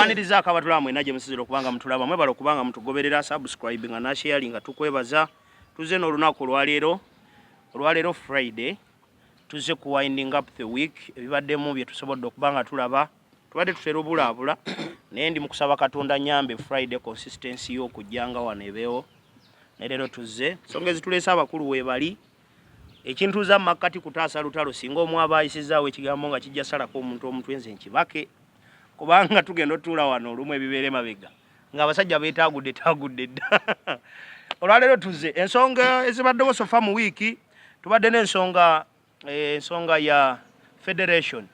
Mbanirizaako abatulaba mwenna gye musizira okubanga mutulaba, mwebale okubanga mutugoberera, subscribe nga nasharing nga tukwebaza. Tuzze n'olunaku olwaleero, olwaleero Friday, tuzze ku winding up the week, ebibaddemu bye tusobodde okuba nga tulaba. Tubadde tutera obulaabula, naye ndi mu kusaba Katonda nyambe Friday consistency y'okujjanga wano ebeewo. Naye leero tuzze, ensonga ezituleese abakulu weebali. Ekintuuza mu makkati kutaasa lutalo, singa omu aba ayisizaawo ekigambo nga kijja salako omuntu omutwe nze nkibake, kubanga tugenda otuula wano olumu ebibeera emabega ng'abasajja beetaagudde taagudde dda. Olwaleero tuzze ensonga ezibaddewo sofa mu wiiki, tubadde n'ensonga ensonga ya federation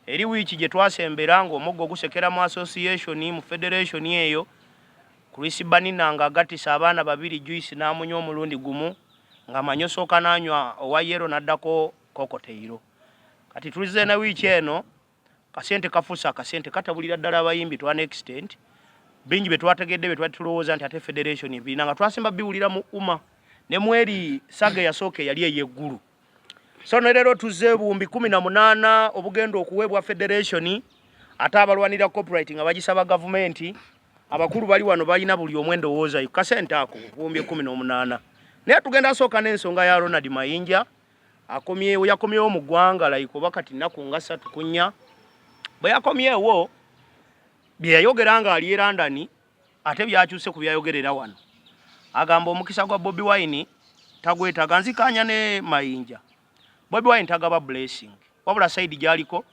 eri wiiki gye twasembera ng'omuggo gusekera mu association mu federation eyo. Chris Banina ng'agattisa abaana babiri juice n'amunywa omulundi gumu ng'amanyi osooka n'anywa owa yellow n'addako kokoteiro. Kati tuzze ne wiiki eno kasente kafuuse akasente katabulira ddala abayimbi to an extent, bingi bye twategedde bye twali tulowooza nti ate federation ebirina nga twasemba biwulira mu UMA ne mweri saga eyasooka eyali ey'eggulu. So ne leero tuzze 18,000 obugenda okuweebwa federation, ate abalwanira copyright nga bagisaba gavumenti. Abakulu bali wano balina buli omu endowooza yo kasente ako 18,000. Naye tugenda sooka n'ensonga ya Ronald Mayinja akomyewo, yakomyewo mu ggwanga like oba kati nnaku nga 3 ku 4. Bwe yakomyewo bye yayogera ng'ali e London ate byakyuse ku byayogerera wano. Agamba omukisa gwa Bobi Wine tagwetaaga. Nzikaanya ne Mayinja, Bobi Wine tagaba blessing, wabula side gy'aliko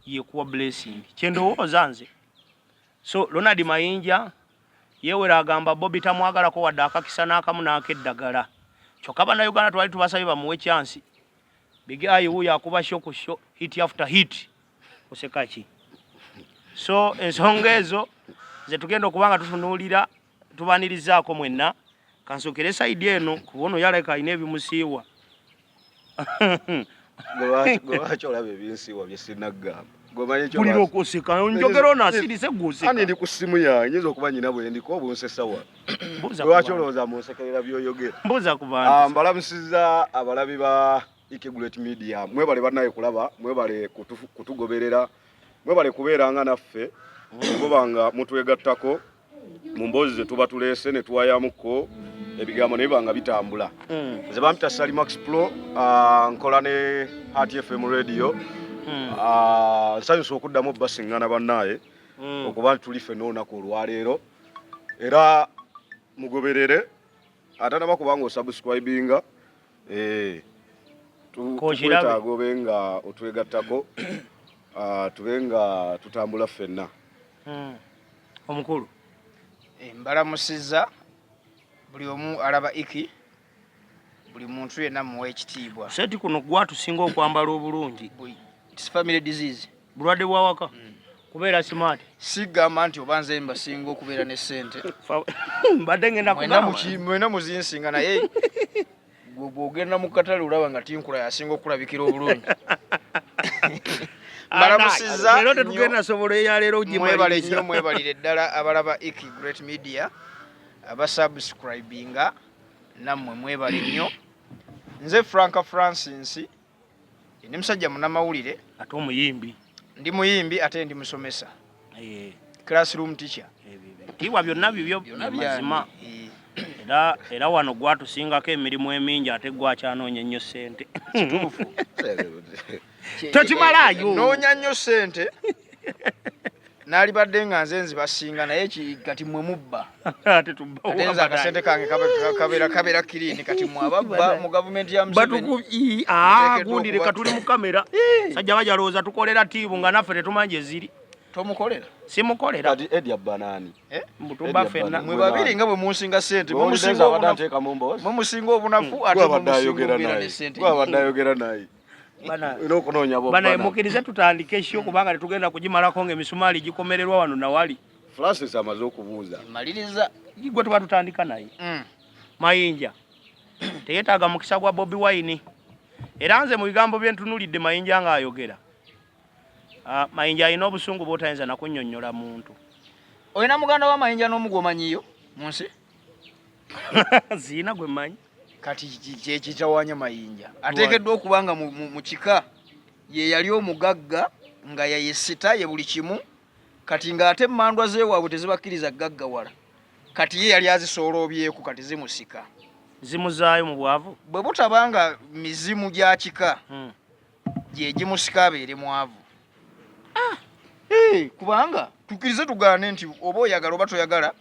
yekuwa blessing, kye ndowooza nze. So Ronald Mayinja yeewera agamba Bobi tamwagalako wadde akakisa n'akamu n'akeddagala. Kyokka Bannayuganda twali tubasabye bamuwe chance. Big Eye wuuyo akuba show ku show, hit after hit. Oseka ki? So ensonga ezo ze tugenda okuba nga tutunuulira, tubanirizaako mwenna. Kansookere side eno kuba ono yalabika alina ebimusiiwa. Lwaki olaba ebinsiiwa bye sinnagamba? Mpulira okuseka, njogera ono asirise gwe oseka. Ani ndi ku ssimu yange, nyinza okuba nyina bwe ndiko obunsesa wano. Lwaki olowooza munsekerera by'oyogera? Mbuuza ku bantu. Mbalamusiza abalabi ba Ike Great Media, mwebale bannaye kulaba, mwebale kutugoberera, mwebale kubeeranga naffe okuba nga mutwegattako mu mboozi ze tuba tuleese ne tuwayamukko ebigambo ne biba nga bitambula. Nze bampita Sali Max Pro, nkola ne Heart FM Radio. Nsanyusa okuddamu obbasiŋŋana bannaaye okuba nti tuli ffenna olunaku olwaleero, era mugoberere atanaba kubanga osubscribinga, tukwetaaga obe nga otwegattako, tube nga tutambula ffenna. Omukulu Mbalamusizza buli omu alaba Iki, buli muntu yenna muwa ekitiibwa. Seti kuno gwatusinga okwambala obulungi. It's family disease. Bulwadde bwa waka. Kubeera smart. Sigamba nti oba nze mbasinga okubeera ne ssente. Mbadde ngenda kugamba. Mwena muzinsinga, naye gwe bw'ogenda mu katale olaba nga tinkula yasinga okulabikira obulungi. Mbalamusizza leero tetugenda sobola eya leero. Mwebale nnyo, mwebalire ddala abalaba Iki Great Media, abasubscribinga nammwe mwebale nnyo. Nze Frank Francis, ndi musajja munnamawulire ate omuyimbi. Ndi muyimbi ate ndi musomesa, classroom teacher. Tiibwa byonna bibyo mazima. Era wano gwatusingako emirimu emingi ate gwakyanoonya ennyo ssente. Kituufu. Tokimalaayo. Noonya nnyo ssente, naalibadde nga nze nzibasinga, naye kati mwe mubba. Ate tubba. Ate nze akasente kange kabeera clean, kati mwe ababba mu gavumenti ya Museveni. Gundi leka tuli mu kamera, sajja bajalowooza tukolera tiibu nga naffe tetumanyi gye ziri. Tomukolera. Simukolera. Kati Eddie abba naani? Mbutumba ffenna. Mwe babiri nga bwe munsinga ssente, mwe musinga obunafu, mwe musinga obunafu ate mwe musinga okubeera ne ssente. Gwabadde ayogera naye. Bana, mukirize tutandike show kubanga tetugenda kugimalako ng'emisumaali gikomererwa wano nawali. Francis amaze okubuuza. Maliriza. Gwe tuba tutandika naye. Mayinja teyeetaaga mukisa gwa Bobi Wine, era nze mu bigambo bye ntunulidde Mayinja ng'ayogera, Mayinja alina obusungu bw'otayinza nakunnyonnyola muntu. Olina muganda wa Mayinja n'omu gw'omanyiyo mu nsi? Ziina gwe mmanyi. Kati kyekitawanya Mayinja ateekeddwa okuba nga mu kika ye yali omugagga nga yayesita ye buli kimu. Kati ng'ate emmandwa z'ewaabwe tezibakkiriza gaggawala. Kati ye yali azisooloobyeko kati zimusika. Zimuzaayo mu bwavu? Bwe butaba nga mizimu gya kika gye gimusika abeere mwavu. Ah! Hey, kubanga tukkirize tugaane nti oba oyagala oba toyagala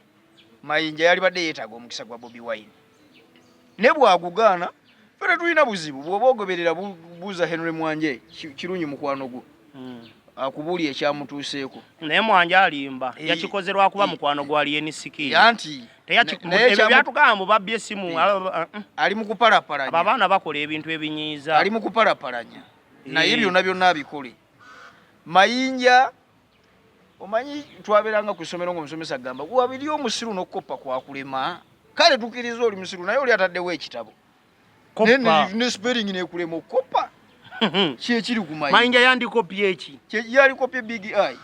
Mayinja yalibadde yeetaaga omukisa gwa Bobi Wine ne bwagugaana ffe tetulina buzibu. Bw'oba ogoberera buuza Henry Mwanje Kirungi mukwano gwo akubuulira ekyamutuuseeko. Naye Mwanje alimba, yakikoze lwakuba mukwano gwa Alien Skin. Anti ebyo byatugamba mbu babbye essimu, ali mu kupalapalanya. Abo abaana bakola ebintu ebinyiiza. Ali mu kupalapalanya naye byonna byonna abikole. Mayinja omanyi twabeeranga ku ssomero ng'omusomesa agamba wabiri omusiru n'okukoppa kwakulema. Kale tukiriza oli musiru naye oli ataddewo ekitabo ne spelling nekulema okukoppa kyekiri ku Mayinja. Mayinja yandikopye eki? Yalikopye Big Eye.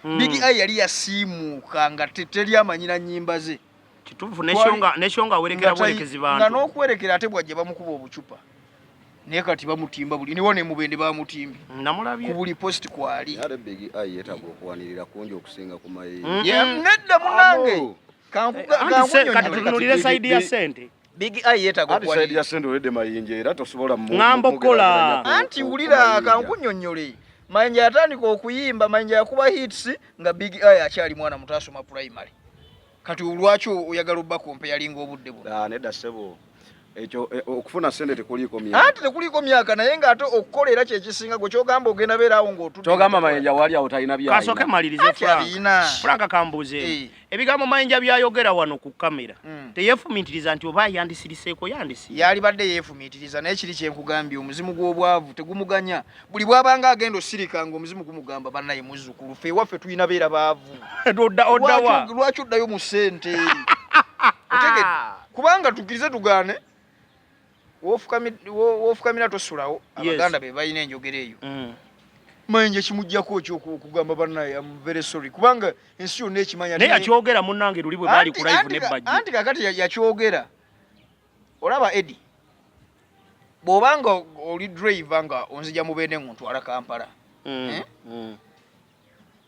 Big Eye yali yasiimuuka nga teri amanyira nnyimba ze. Kituufu, neshonga awerekera bwerekezi bantu. Nga n'okuwerekera ate bwajja bamukuba obucupa. Naye kati bamutimba buli niwo ne Mubende bamutimbi. Namulabye. Ku buli post kwali. Ate Big Eye yeetaaga okuwanirira kungi okusinga ku Mayinja. Nedda munange. Kati tutunulire side ya sente. Big Eye yeetaaga okuwanirira. Side ya sente olwedde Mayinja era tosobola ng'ambo kola. Anti wulira kankunnyonnyole. Mayinja yatandika okuyimba, Mayinja yakuba hits nga Big Eye akyali mwana muto asoma primary. Kati lwaki oyagala obba kompeyalinga obudde buno? Nedda ssebo. Ekyo okufuna sente tekuliiko myaka. Anti tekuliiko myaka naye ng'ate okukola era kyekisinga gwe kyogamba ogenda beera awo ng'otudde. Kyogamba Mayinja wali awo talina byalina. Kasooke malirize Frank. Frank kambuuze. Ebigambo Mayinja by'ayogera wano ku kamera teyeefumiitiriza nti oba yandisiriseeko yandisi. Yalibadde yeefumiitiriza naye kiri kye nkugambye omuzimu gw'obwavu tegumuganya. Buli bw'abanga agenda osirika ng'omuzimu gumugamba bannaye muzzukulu ffe ewaffe tulina beera baavu. Oddawa? Lwaki oddayo mu ssente? Otegedde? Kubanga tukkirize tugaane w'ofukamira tosulawo. Abaganda be balina enjogera eyo. Mayinja kimuggyako ki okugamba bannaye I'm very sorry kubanga ensi yonna ekimanya. Naye yakyogera munnange luli bwe baali ku live ne Bajjo. Anti kaakati yakyogera. Olaba Eddie bw'oba nga oli driver nga onzija Mubende ng'ontwala Kampala.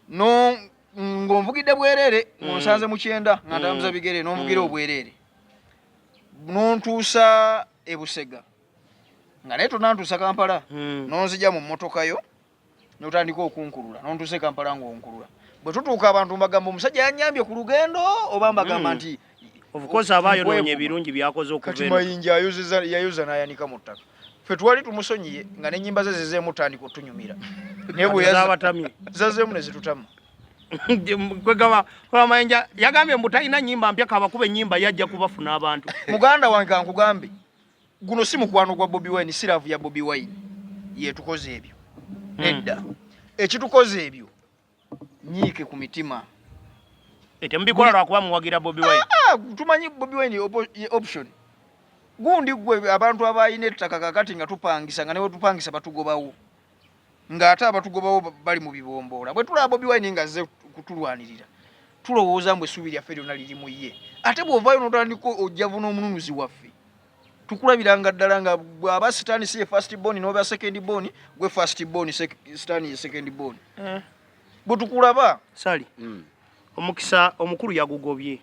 No ng'onvugidde bwereere ng'onsanze mu kyenda nga ntambuza bigere n'onvugira obwereere n'ontuusa e Busega nga naye tonantuusa Kampala n'onzija mu mmotoka yo n'otandika okunkulula n'ontuusa e Kampala ng'onkulula. Bwe tutuuka abantu mbagamba omusajja yannyambye ku lugendo oba mbagamba nti Of course aba ayonoonye ebirungi by'akoze okuva Kati Mayinja yayoza n'ayanika mu ttaka. Ffe twali tumusonyiye nga n'ennyimba ze zizeemu tandika otunyumira. Naye bwe zabatamye zazeemu ne zitutama. Kwegaba kwa Mayinja yagambye mbu talina nnyimba mpya kabakuba ennyimba yajja kubafuna abantu. Muganda wange kankugambe guno si mukwano gwa Bobi Wine, si love ya Bobi Wine yetukoze ebyo. Nedda. Ekitukoze ebyo nyiike ku mitima. Temubikola lwakuba muwagira Bobi Wine. Tumanyi Bobi Wine ye option. Gundi gwe abantu abalina ettaka kakati nga tupangisa nga ne wetupangisa batugobawo. Ng'ate abatugobawo bali mu bibomboola. Bwe tulaba Bobi Wine ng'azze kutulwanirira tulowooza mbu essuubi lyaffe lyonna liri mu ye. Ate bw'ovaayo n'otandika ojjavuna omununuzi waffe tukulabiranga ddala nga bw'aba sitaani si ye first born n'oba second born gwe first born sitaani ye second born. Bwe tukulaba. Sali. Omukisa omukulu yagugobye.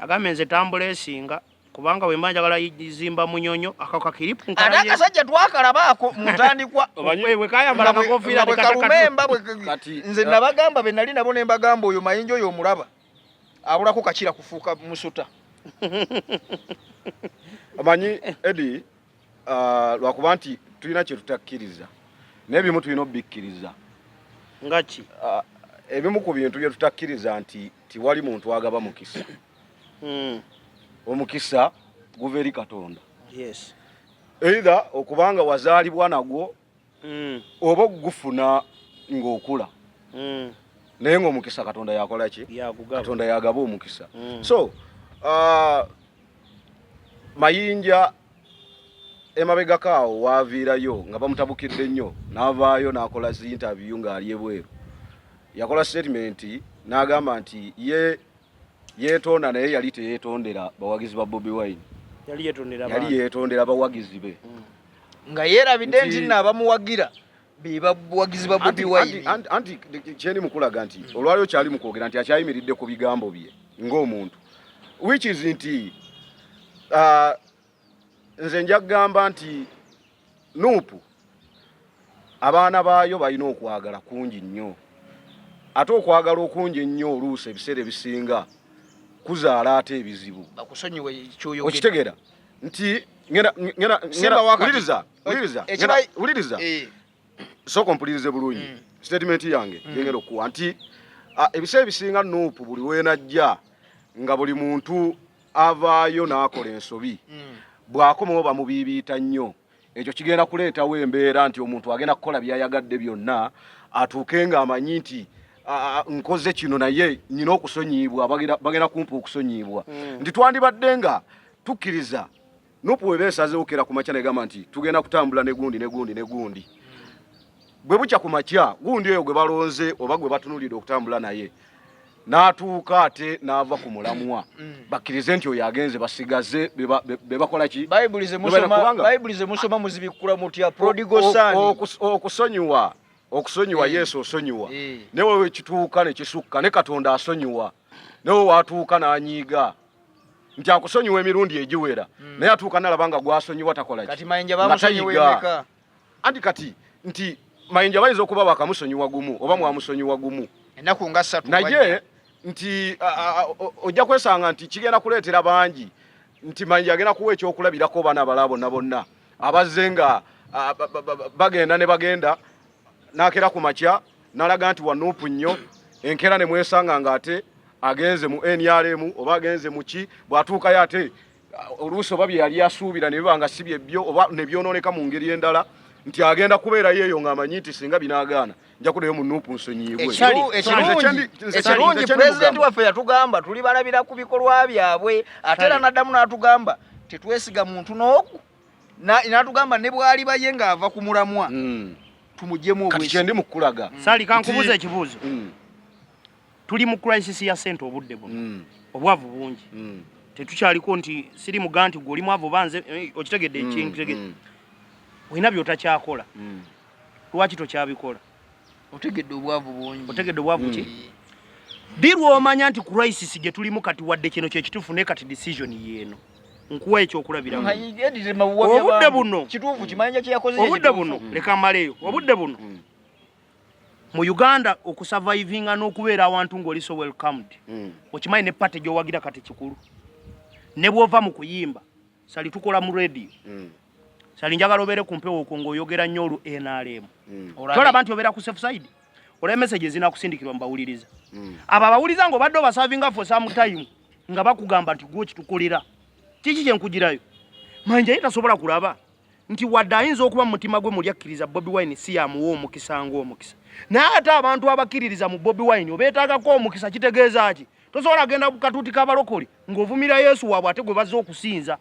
Yagambye nze tambula esinga kubanga bwe mba njagala zimba munyonyo ako kakiripu nkalabye. Ate akasajja twakalabaako mu ntandikwa. Bwe kayambala akakofiira ne kalumemba bwe nze nabagamba be nali nabo ne mbagamba oyo Mayinja oyo omulaba abulako kakira kufuuka musota. Omanyi Eddie, lwakuba nti tulina kye tutakkiriza naye ebimu tulina obikkiriza. Nga ki? Ebimu ku bintu bye tutakkiriza nti tiwali muntu agaba mukisa. Omukisa guva eri Katonda. Either okubanga wazaalibwa nagwo oba okugufuna ng'okula. Naye ng'omukisa Katonda yakola ki? Katonda yagaba omukisa. So Mayinja emabegako awo waaviirayo nga bamutabukidde nnyo n'avaayo n'akola zi interview ng'ali ebweru. Yakola statement n'agamba nti ye yeetonda naye yali teyeetondera bawagizi ba Bobi Wine. Yali yeetondera Yali yeetondera bawagizi be. Nga yeerabidde nti nno abamuwagira Be bawagizi ba Bobi Wine. Anti kyendi mukulaga nti olwaliwo kyali mukwogera nti akyayimiridde ku bigambo bye ng'omuntu, which is nti nze nja kugamba nti NUP abaana baayo balina okwagala kungi nnyo, ate okwagala okungi ennyo oluusi ebiseera ebisinga kuzaala ate ebizibu. Bakusonyiwe kyoyogera. Okitegeera nti ngenda Simba wakati. Wuliriza, wuliriza, wuliriza. Sooka ompulirize bulungi. Statement yange gyengenda okukuwa nti ebiseera ebisinga NUP buli weenajja nga buli muntu avaayo n'akola ensobi, bw'akomawo bamubiibiita nnyo. Ekyo kigenda kuleetawo embeera nti omuntu agenda kukola by'ayagadde byonna, atuuke ng'amanyi nti nkoze kino naye nyina okusonyiibwa, bagenda kumpa okusonyiibwa. Nti twandibadde nga tukkiriza NUP we beesazeewo kera ku makya negamba nti tugenda kutambula ne gundi ne gundi ne gundi, bwe bukya ku makya gundi oyo gwe balonze oba gwe batunulidde okutambula naye n'atuuka ate n'ava ku mulamwa, bakkirize nti oyo agenze, basigaze be bakola ki? Bayibuli ze musoma, Bayibuli ze musoma muzibikkula mutya? Prodigal son. Okusonyiwa, okusonyiwa, Yesu osonyiwa. Naye wewe kituuka ne kisukka, ne Katonda asonyiwa, naye watuuka n'anyiiga nti akusonyiwa emirundi egiwera, naye atuuka nalaba nga gwasonyiwa takola ki? Kati Mayinja Nga bamusonyiwa tayiga. emeka? Anti kati nti Mayinja bayinza okuba bakamusonyiwa gumu oba mwamusonyiwa gumu ennaku nga ssatu. Naye nti ojja kwesanga nti kigenda kuleetera bangi nti Mayinja agenda kuwa ekyokulabirako baana abalala bonna bonna abazze nga bagenda ne bagenda, n'akeera ku makya n'alaga nti wa NUP nnyo, enkeera ne mwesanga ng'ate agenze mu NRM oba agenze mu ki. Bw'atuukayo ate oluusi oba bye yali asuubira ne biba nga si byebyo oba ne byonooneka mu ngeri endala, nti agenda kubeerayo eyo ng'amanyi nti singa binaagaana nja kuddayo mu NUP nsonyiibwe. Ekirungi pulezidenti waffe yatugamba tuli balabira ku bikolwa byabwe, ate era n'addamu n'atugamba tetwesiga muntu n'oku, n'atugamba ne bw'aliba ye ng'ava ku mulamwa tumugyemu Kati obwesige. Kyendi mu kukulaga Sali, kankubuuza ekibuuzo. Tuli mu crisis ya sente obudde buno, obwavu bungi, tetukyaliko nti siri muga nti gwe oli mwavu oba nze, okitegedde? Ekintu olina by'otakyakola, lwaki tokyabikola? Otegedde obwavu bungi. Otegedde obwavu ki? Ddi lw'omanya nti crisis gye tulimu kati, wadde kino kyekituufu, naye kati decision yeeno? Nkuwa ekyokulabiramu. Obudde buno. Kituufu kimanja kyeyakoze. Obudde buno, leka mmaleyo, obudde buno mu Uganda okusurvivinga n'okubeera awantu ng'oli so welcomed, okimanyi ne party gy'owagira kati kikulu. Ne bw'ova mu kuyimba, Sali, tukola mu radio, Sali, njagala obeere ku mpewo okwo ng'oyogera nnyo olu NRM, tolaba nti obeera ku safe side olwa message ezinakusindikirwa mu bawuliriza abo abawuliriza ng'obadde obaservinga for some time, nga bakugamba nti gwe okitukolera kiki? Kyenkugirayo, Mayinja ye tasobola kulaba nti wadde ayinza okuba mu mutima gwe muli akkiriza Bobi Wine si yamuwa omukisa ng'omukisa, naye ate abantu abakkiririza mu Bobi Wine obeetaagako omukisa. Kitegeeza ki? Tosobola genda ku katuuti k'abalokole ng'ovumira Yesu waabwe ate gwe bazze okusinza.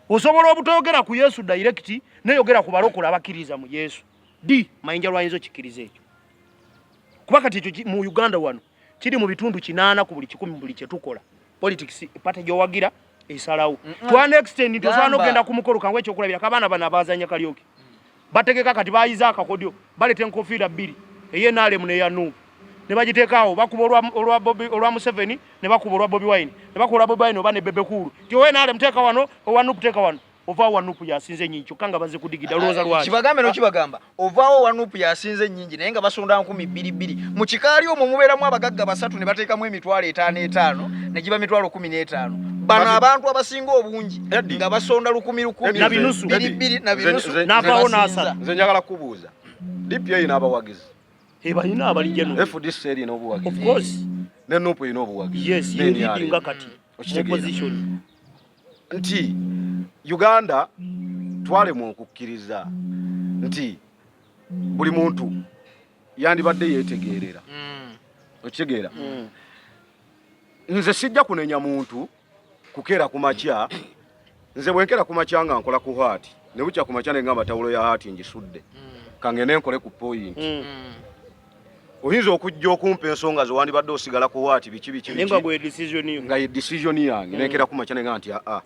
Osobola obutoyogera ku Yesu direct, neyogera ku balokole abakkiririza mu Yesu. Ddi Mayinja lwayinza okikkiriza ekyo? Kuba kati ekyo mu Uganda wano kiri mu bitundu 80 ku buli 100. Buli kyetukola, politics, party gyowagira esalawo to an extent nti osobola n'okugenda ku mukolo. Kangu ekyokulabira kabaana bano abazanya karaoke, bategeka kati bayize akakodyo, baleeta enkofiira bbiri, ey'e NRM n'eya NUP, ne bagiteeka awo, bakuba olwa Museveni, ne bakuba olwa Bobi Wine, ne bakuba olwa Bobi Wine oba ne Bebe Cool, ti owa NRM teeka wano, owa NUP teeka wano. Ovaawo wa NUP yasinze ennyingi, kyokka nga bazze kudigida. Olowooza lwaki? Kibagambe nokibagamba, ovaawo wa NUP yasinze ennyingi, naye nga basonda 2000 mu kikaali omwo mubeeramu abagagga basatu ne bateekamu 5,000 5 ne giba 150,000. Bano abantu abasinga obungi nga basonda lukumi lukumi, Na binusu. bbiri bbiri na binusu. N'avaawo n'asala. Nze njagala kubuuza, DP erina abawagizi? Ebalina abali genuine. FDC erina obuwagizi? Of course. Ne NUP erina obuwagizi? Yes. Ne Yeleadinga kati Okitegeera? opposition. Nti Uganda twalemwa okukkiriza nti buli muntu yandibadde yeetegeerera. Okitegeera? Nze sijja kunenya muntu kukeera ku makya. Nze bwenkera ku makya nga nkola ku heart, ne bukya ku makya nengamba tawulo ya heart ngisudde, kangende nkole ku point. Oyinza okujja okumpa ensonga ze wandibadde osigala ku heart, biki biki naye nga biki, gwe decision yo. Nga ye decision yange. Nenkera ku makya nenga nti aa,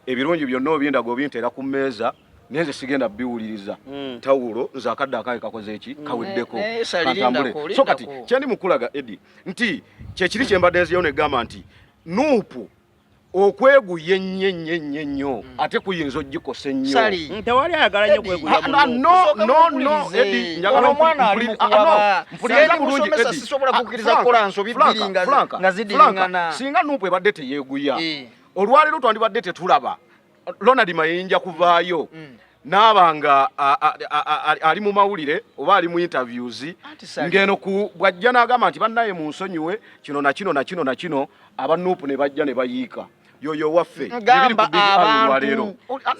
ebirungi byonna obindaga obinteera ku mmeeza, Naye nze sigenda biwuliriza. Tawulo nze akadde akange kakoze eki? Kaweddeko. Naye Sali, Kantambule. lindako, So kati lindako. kyendi mukulaga Eddie nti kyekiri kyembadde nziyeyo negamba nti NUP okweguya ennyo ennyo ennyo ennyo ate kuyinza ogikosa ennyo. Sali. Tewali ayagala nnyo Eddie. kweguya Ah, mu no, NUP. no, Tusooke no, no, muwulirize. Eddie, njagala Ono omwana ali mu ah, no, kuwaba. mpuliriza Sali bulungi, musomesa, Eddie. sisobola Ah, kukkiriza Frank, kukola nsobi Frank, bbiri Frank, nga ziddiringana. Frank, singa NUP ebadde teyeeguya Eh. olwaleero twandibadde tetulaba Ronald Mayinja kuvaayo n'aba nga ali mu mawulire oba ali mu interviews Anti Sali. ng'eno ku bw'ajja n'agamba nti bannaye munsonyiwe kino na kino na kino na kino, aba NUP ne bajja ne bayiika yoyo waffe. Ngamba Bibiri ku Big Eye olwaleero.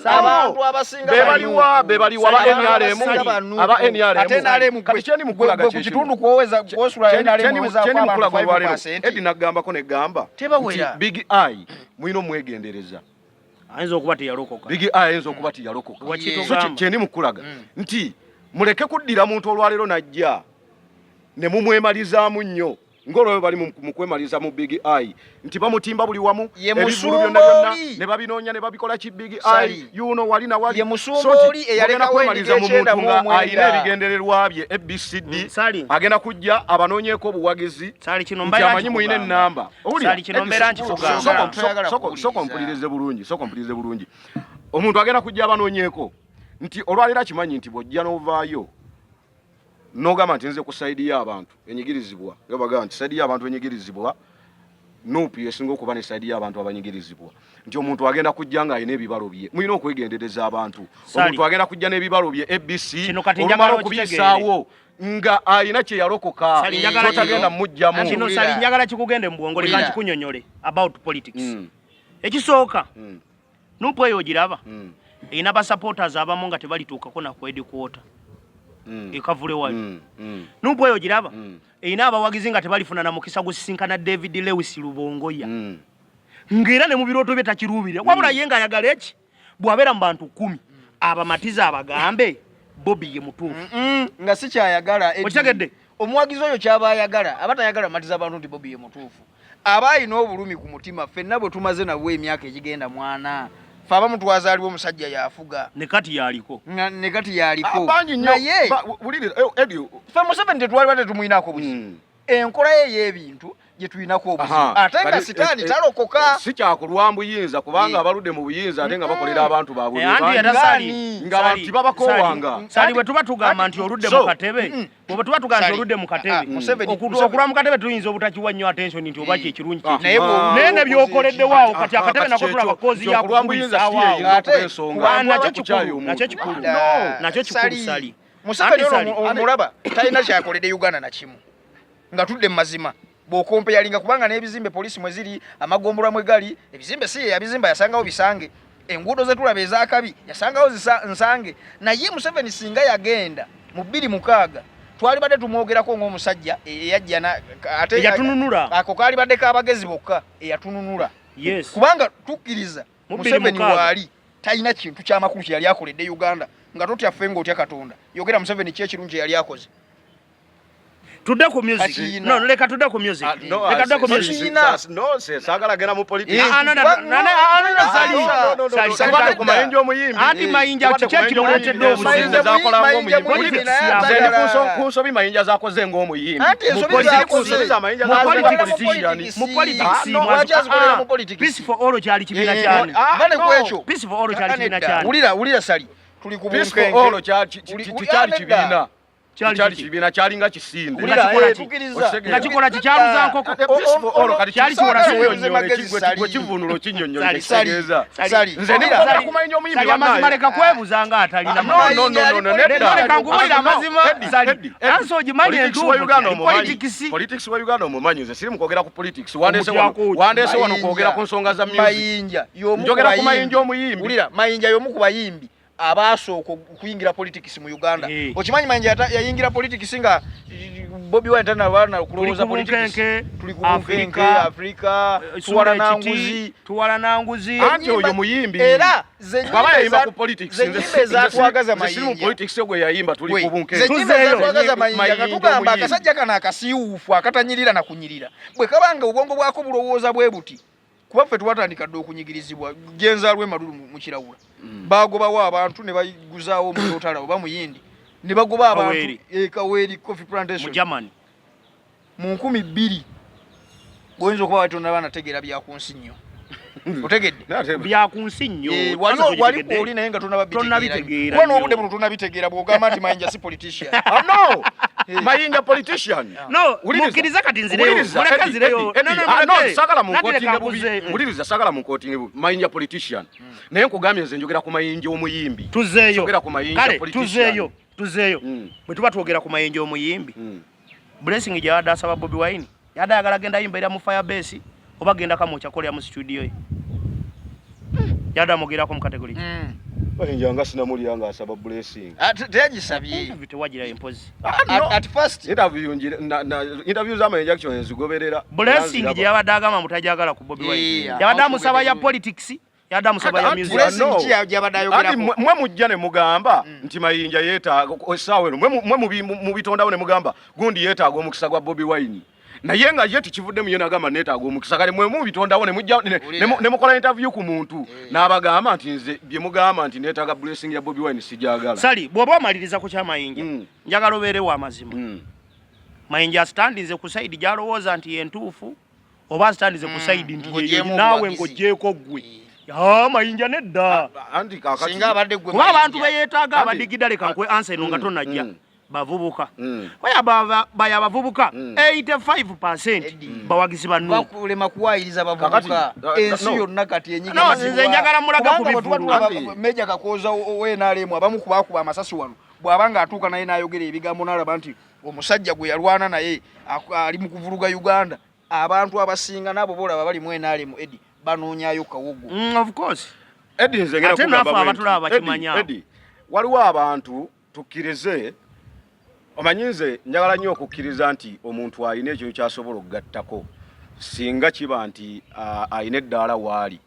abantu abasinga Bebaliwa ba NUP. bebaliwa aba Sali, NRM abasinga ba NUP. aba NRM. Ate NRM Kati kyendi mukulaga gwe ku kye kitundu kino. kwoweza kwosula NRM owezaako Kyendi abantu mukulaga olwaleero 5%. Eddie nagambako negamba Tebawera. nti Big Eye mulina omwegendereza. Ayinza okuba teyalokoka. Big Eye ayinza okuba teyalokoka. Wakitugamba. So kyendi mukulaga nti muleke kuddira muntu olwaleero najja ne mumwemalizaamu nnyo ng'olwo bali mu kwemaliza mu Big Eye nti bamutimba buli wamu, Ye ebivvulu musumba byonna byonna oli. ne babinoonya ne babikola ki Big Sali. Eye yuno wali na wali. Ye musumba So nti oli eyalekawo mugenda kwemaliza mu endiga muntu nga ekyenda mu alina omwenda. ebigendererwa bye ABCD, Sali. agenda kujja abanoonyeeko obuwagizi Sali, kino nti mbeera amanyi mulina nkikugamba. ennamba. Owulira? Sali, kino Eddie, mbeera nkikugamba. Toyagala kuwuliriza. Soko mpulirize bulungi, soko mpulirize bulungi. Omuntu agenda kujja abanoonyeeko nti olwaleero akimanyi nti bw'ojja n'ovaayo n'ogamba nti nze ku side y'abantu enyigirizibwa, nga bagamba nti side y'abantu enyigirizibwa, NUP yesinga okuba ne side y'abantu abanyigirizibwa, nti omuntu agenda kujja ng'alina ebibalo bye. Mulina okwegendereza abantu. Sali. Omuntu agenda kujja n'ebibalo bye ABC, Kino kati olumala njagala okubiyisaawo nga alina kye yalokoka, Sali, njagala totagenda kino. mujjamu. Kino Sali, njagala kikugende mu bwongo, leka Wulira. nkikunyonyole about politics. Ekisooka, NUP eyo ogiraba, erina basupporters abamu nga tebalituukako na ku headquarter ekavule wali. NUP eyo ogiraba, erina abawagizi nga tebalifuna na mukisa gusisinkana David Lewis Lubongoya, ng'era ne mu birooto bye takiruubirira, wabula ye ng'ayagala eki bw'abeera mu bantu 10 abamatiza abagambe Bobi ye mutuufu. Nga si kyayagala, Eddie. Okitegedde? Omuwagizi oyo kyaba ayagala, aba tayagala matiza abantu nti Bobi ye mutuufu, aba alina obulumi ku mutima. Ffenna bwe tumaze nabwo emyaka egigenda mwana, fe abamu twazaalibwa omusajja yafuga. Ne kati yaliko. Nga ne kati yaliko. Ah, bangi nnyo. Naye Wuliriza, Eddie, ffe Museveni tetwaliba tetumuyinako buzibu, enkola ye ey'ebintu gye tulinako obuzibu, ate nga Kati, sitaani talokoka. Si kyakulwa buyinza kubanga abaludde mu buyinza ate nga bakolera abantu baabwe Eh, anti bangi. era Sali, Nga abantu Sali, tibabakoowanga. Sali, Sali, bwe tuba tugamba nti oludde mu katebe, bwe tuba tugamba nti Sali. oludde mu katebe, Ah, okulwa mu katebe tuyinza obutakiwa nnyo attention nti oba kyekirungi Ah, kiki. Naye Naye ne byokoleddewo awo kati Ah, akatebe kati nako tulaba kyekyo, cause nti okulwa mu buyinza si yakukubisaawo awo. yeyinza Ate, okuba ensonga. Ah, nakyo Okukyaya kikulu, omuntu. nakyo kikulu. Da. Nakyo kikulu, Sali. Sali. Museveni Anti ono Sali. omulaba talina kyakoledde Uganda na kimu nga tudde mu mazima bw'okompeyalinga, kubanga n'ebizimbe poliisi mwe ziri, amagombolola mwe gali, ebizimbe si ye yabizimba, yasangawo bisange. Enguudo ze tulaba ez'akabi yasangawo nsange. Naye Museveni singa yagenda mu 2006, twalibadde tumwogerako ng'omusajja eyajja ate Eyatununula. Ako kaalibadde k'abagezi bokka, eyatununula. Yes. Kubanga tukkiriza Mu bbiri Museveni mukaaga. waali talina kintu kyamakulu kye yali akoledde Uganda. Nga totya ffe ng'otya Katonda, yogera Museveni ki ekirungi kye yali akoze. Tudde ku music. Kakiina. No, leka tudde ku music. Ah, no, Leka tudde ku ah, music. Kakiina. No, saagala genda mu politics. Ah, no, no, no, no, no, ah, no, no, Sali. No, no, no, Sali, no, Sali. tubadde ku Mayinja omuyimbi. Anti Mayinja Tubadde ku kiki Mayinja ekimuleetedde omuyimbi. obuzibu? Mayinja zakola Mayinja ng'omuyimbi. muyimbi Politics naye ya- Nze ndi atagala. ku nsobi Mayinja zakoze ng'omuyimbi. Anti ensobi Mu politics, zakoze. ensobi za Mayinja Mu zakoze politics. politician. Mu politics, Ah, no, lwaki azikolera mu politics? Peace for All kyali kibiina Eh, kyani? ah, Bane no. ku ekyo. Peace for All kyali Ah, kibiina nedda. kyani? Wulira, wulira Sali, tuli ku Peace for bunkenke. All tekyali Ah, nedda. kibiina. Kyali Tekyali kiki? kibiina, kyalinga kisinde. Wulira, Nga kikola eh, ki? tukkiriza. Okitegeera. Nga kikola ki? Kyaluza nkoko? Peace for All kati Kyali kisobola kiwola kinyonnyola, Magezi Sali. gwe kivuunula okinnyonnyola Sali. kitegeeza. Sali. Nze ndi Wulira. kwogera ku Mayinja omuyimbi Sali, amazima bannaaye. leka kwebuza nga atalina Ah, no, mazima. no, no, no, no, Leka nedda. leka nkubuulire Ah, no, amazima, Eddie, Sali. Eddie, Eddie. Ansi ogimanyi Politics entuufu wa Uganda nti omumanyi. politics. Politics wa Uganda omumanyi. Nze siri mu kwogera ku politics. Wandeese wano, Omutyako ki? wandeese wano kwogera ku nsonga za music. Mayinja y'omu ku Njogera ku bayimbi. Mayinja omuyimbi. Wulira, Mayinja y'omu ku bayimbi abaasooka okuyingira politics mu Uganda. Eh. Okimanyi Mayinja yayingira politics nga Bobi Wine tanaba na kulowooza Tuli ku politics. bunkenke, Tuli ku bunkenke, Afrika, Afrika, Suula tuwala ekiti, nanguzi. tuwala nanguzi. Anti oyo muyimbi. Era ze Bw'aba nnyimba yayimba ku politics, ze nnyimba ezatwagaza nze siri mu Mayinja. politics gwe yayimba tuli Gwe, ku bunkenke. ze nnyimba Tuzeeyo. ezatwagaza Mayinja nga Mayinja tugamba omuyimbi. akasajja kano akasiiwuufu akatanyirira na kunyirira. Bwe kabanga obwongo bwako bulowooza bwe buti. Kuba ffe twatandika dda okunyigirizibwa genzaalwa emalulu mu kirawula mm. Bagobawo abantu ne bayiguzaawo omutotala oba muyindi ne bagoba abantu e Kaweeri coffee plantation mu Germany mu 2000. Oyinza okuba wali tonaba nategeera byakunsi nnyo, otegedde? Byakunsi nnyo. Eh, wali oli naye nga tonaba bitegeera, kuba n'obudde buno tonabitegeera bw'ogamba nti Mayinja si politician. Ah, no, eh. Mayinja politician. No, mukkirize kati nzireyo, muleke nzireyo. Ah, no, sagala munkotinge bubi. Wuliriza, sagala munkotinge bubi. Mayinja politician hmm. Naye nkugambye nze njogera ku Mayinja omuyimbi. Tuzeeyo. Njogera ku Mayinja politician. Tuzeeyo, tuzeeyo hmm. Bwe tuba twogera ku Mayinja omuyimbi hmm. Blessing gyeyabadde asaba Bobi Wine, yadde ayagala genda yimba mu fire base oba genda kamwokya kolera mu studio ye. Yadde amugerako mu category. Mayinja nga sinamulya nga asaba Blessing. Ah, teyagisabye. Interview tewagira empozi. Ah, no. At first interview njire na, na interview za Mayinja action nzigoberera. Blessing gye yabadde agamba mutajagala ku Bobi Wine. Yabadde amusaba ya politics, yadde amusaba ya music. Blessing ki yabadde ayogerako? Mwe mujja ne mugamba mm. nti Mayinja yeetaaga essaawa eno, mwe mubitondawo ne mugamba gundi yeetaaga omukisa gwa Bobi Wine, naye nga ye tekivuddemu, ye nagamba neetaaga omukisa. Kale mwe mubitondawo ne mujja ne mukola interview ku muntu eh. n'abagamba nti nze bye mugamba nti neetaaga blessing ya Bobi Wine sijagala. Sali, bw'oba omaliriza ku kya Mayinja mm. njagala obeere wa mazima mm. Mayinja astandinze ku side gy'alowooza nti yentuufu oba asitandize ku side nti naawe ng'ogyeko ggwe? Ah, Mayinja nedda. Kuba abantu beyeetaaga abadigida, leka nkwe ansa eno nga mm, tonajja mm. Bavubuka baya abavubuka 85% bawagizi ba Nup. Bakulema kuwayiriza bavubuka ensi yonna kati. Enyiga njagala mulaga ku bivulu. Meja Kakooza owe NRM, abamu kubakuba amasasi wano, bw'aba ng'atuuka naye n'ayogera ebigambo n'alaba nti omusajja gwe yalwana naye ali mu kuvuluga Uganda, abantu abasinga n'abo boolaba bali mu NRM, Edi, banoonyayo kawogo. Of course. Eddie, nze ngenda Ate kugamba naffe bwe nti, abatulaba bakimanya. Eddie, waliwo abantu tukkirize, omanyi nze njagala nnyo okukkiriza nti omuntu alina ekintu kyasobola okugattako singa kiba nti alina eddaala waali,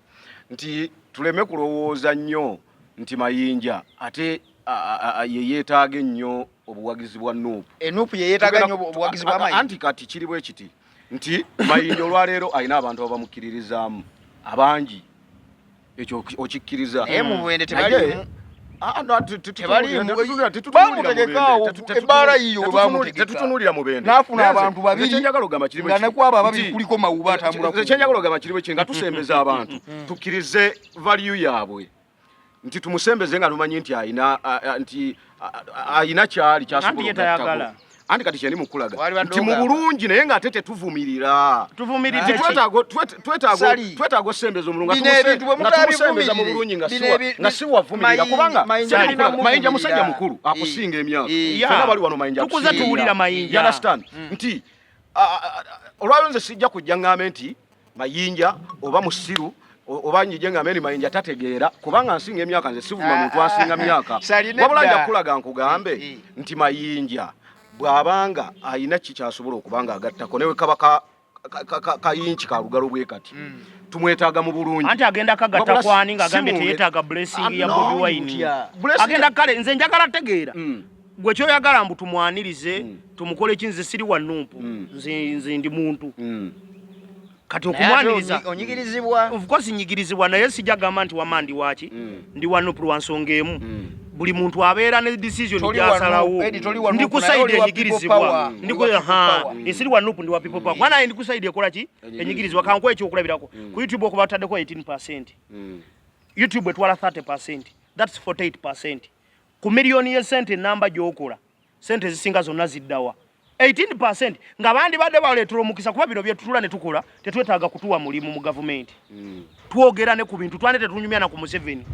nti tuleme kulowooza nnyo nti Mayinja ate ye yeetaaga ennyo obuwagizi bwa Nuupu. Enupu ye yeetaaga nnyo obuwagizi bwa Mayinja. Anti kati kiri bwe kiti nti Mayinja olwaleero alina abantu abamukkiririzaamu abangi, ekyo okikkiriza? Naye mu Mubende tebaliimu. Tebaliimu. Bamutegekaawo ebbaala yiyo we bamutegeka. Tetutunuulira Mubende. N'afuna abantu babiri. Kyenjagala ogamba kiri nga ne kwabo ababiri kuliko Mawuba atambula ku Kyenjagala ogamba kiri bwe ki nga tusembeza abantu tukkirize value yaabwe, nti tumusembeze nga tumanyi nti alina nti alina kyali kyasobola Anti ye tayagala. okugattako. Anti kati kyendi mukulaga Wali nti mu ogamba. bulungi, naye ng'ate tetuvumirira. Tuvumiridde Nti ki? Sali. Twetaaga osembeza omulungi Bino ebintu bwe nga tumusembeza mu mutabivumirire, bulungi nga bino nga si wavumirira kubanga Mayinja Sali mulina Mayinja musajja muvumirira. mukulu akusinga emyaka. Yeah. Ffenna bali wano Mayinja Tukuze akusinga tuwulira emyaka. Mayinja. You understand? Nti olwayo nze sijja kujja ŋŋambe nti Mayinja oba musiru oba njije ŋŋambe nti Mayinja tategeera kubanga nsinga emyaka. Nze sivuma muntu asinga myaka, Sali nedda. wabula nja kukulaga nkugambe nti Mayinja bw'abanga alina ki kyasobola okuba nga agattako newe kaba kayinki ka lugalo bwe kati, tumwetaaga mu bulungi. Anti agenda kagatta Wabula kwani ng'agambye si teyetaaga blessing Ah, ya no, Bobi Wine? Mutya. Agenda kale nze njagala tegeera gwe kyoyagala mbu tumwanirize tumukole ki. Nze siri wa Nup, nze ndi muntu. Kati Naye ate okumwaniriza onyigirizibwa. Of course nyigirizibwa, naye sijja gamba nti wama ndi waki ndi wa Nup lwa nsonga emu. Buli muntu abeera ne decision Toli wa gy'asalawo. Nup, Eddie, toli wa Ndi Nup, ku naye side oli wa People enyigirizibwa. Power. Ndi Oli ku wa People ha Power. esiri wa Nup, ndi wa People Power, kuba naye ndi ku side ekola ki? Enyigirizibwa. Kankuwa ekyokulabirako ku YouTube, okuba bataddeko 18%, YouTube etwala 30%, that's 48% ku miliyoni y'esente enamba gy'okola. Sente ezisinga zonna ziddawa? 18%. Nga bandibadde baleetera omukisa, kuba bino byetutula ne tukola tetwetaaga kutuwa mulimu mu gavumenti. Twogera ne ku bintu twande tetunyumya na ku Museveni,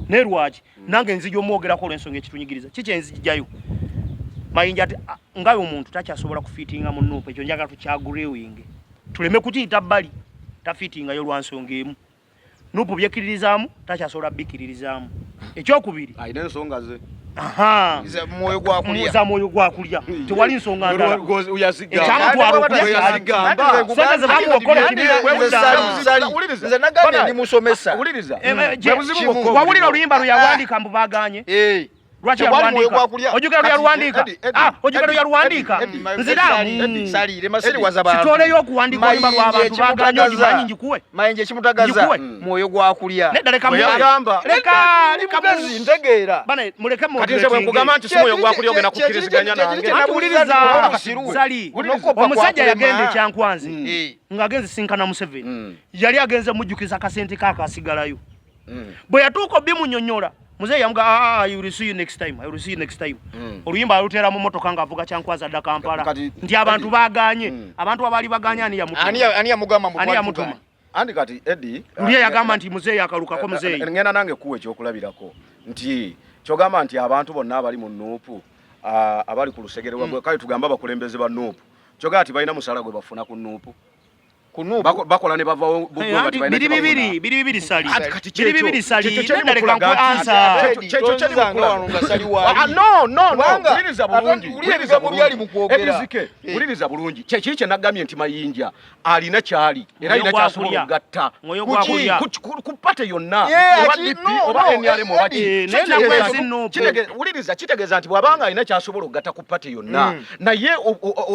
naye lwaki nange nzija omwogerako olw'ensonga ekitunyigiriza kikyenzijjayo Mayinja ati nga omuntu takyasobola kufiitinga mu Nup. Ekyo njagala tukyagreewinge, tuleme kukiyita bbali. Tafiitingayo lwa nsonga emu, Nup byekkiririzaamu takyasobola bikkiririzaamu. Ekyokubiri, Alina ensonga ze. Aha. Za mwoyo gwa kulya. Za mwoyo gwa kulya, tewali nsonga ndala. Yazigamba. Ekyamutwala okulya Yazigamba. Sente ze bamuwa okukola ekibiina. Wuliriza. Nze nagambye ndi musomesa. Wuliriza. Eh, Bwe buzibu bwokka wawulira obuliwo. oluyimba lwe yawandiika mbu baganye. Eh. Lwaki Tegwali mwoyo yaluwandiika? gwa kulya. Ojjukira lwe Kati, yaluwandiika? Eddie, Eddie, Ah, ojjukira lwe Eddie, yaluwandiika? Eddie, Eddie, Nziraamu. Salire masiriwaza bantu. Sitooleyo okuwandiika oluyimba lw'abantu baaganye ogimanyi ngikuwe. Mayinja ekimutagaza Ngikuwe. mwoyo gwa kulya. Nedda leka Bwe muwe. yagamba. Leka leka Mugezi ntegeera. Bana muleke Kati nze bwe nkugamba nti si mwoyo gwa kulya ogenda kukkiriziganya nange. Atuwuliriza Zali. Omusajja yagenda e ekyankwanzi ng'agenze sinkana Museveni. Yali agenze mujjukiza akasente ke akasigalayo. Bwe yatuuka obimunyonyola muzeeyi yamuga ah, I will see you next time. I will see you next time. Oluyimba aluteera mu motoka ng'avuga Kyankwanzi adda Kampala. Kati- Nti abantu baagaanye. Abantu abaali bagaanye ani yamutuma? Ani ani yamugamba mbu Ani twali yamutuma? tugaanye? Andi kati Eddie Luli yagamba nti muzeeyi akalukako muzeeyi. Ngenda nange kuwa ekyokulabirako nti kyogamba nti abantu bonna abali mu NUP abali ku lusegere lwa kale tugambe abakulembeze ba NUP kyogamba nti balina musaala gwe bafuna ku NUP Ku NUP. Bakola ne bavawo bugwe Eh, nga anti tebalina biri kye bafuna. bibiri biri bibiri sali Ati kati biri kyekyo- bibiri sali kyekyo kyeri nedda leka mukulaga nkuwe nti- ansa Kyekyo- kyekyo kyeri Tonzanga mukulaga. wano nga sali waali. Ah, no, no, no. Kubanga Wuliriza ate bulungi. wulira Wuliriza ebigambo byali bulungi. mu kwogera. Ebizike, wuliriza bulungi. Kye kiri kye nagambye nti Mayinja alina kyali era Mwoyo alina gwa kyasobola kulya. okugatta. Mwoyo Ku gwa ki? kulya. Ku pate yonna Yeah, oba ki- DP no, oba no, NRM oba ki. Eh, So naye kitegeeza nakwesi nti- NUP. wuliriza kitegeeza nti bw'abanga alina kyasobola okugatta ku pate yonna naye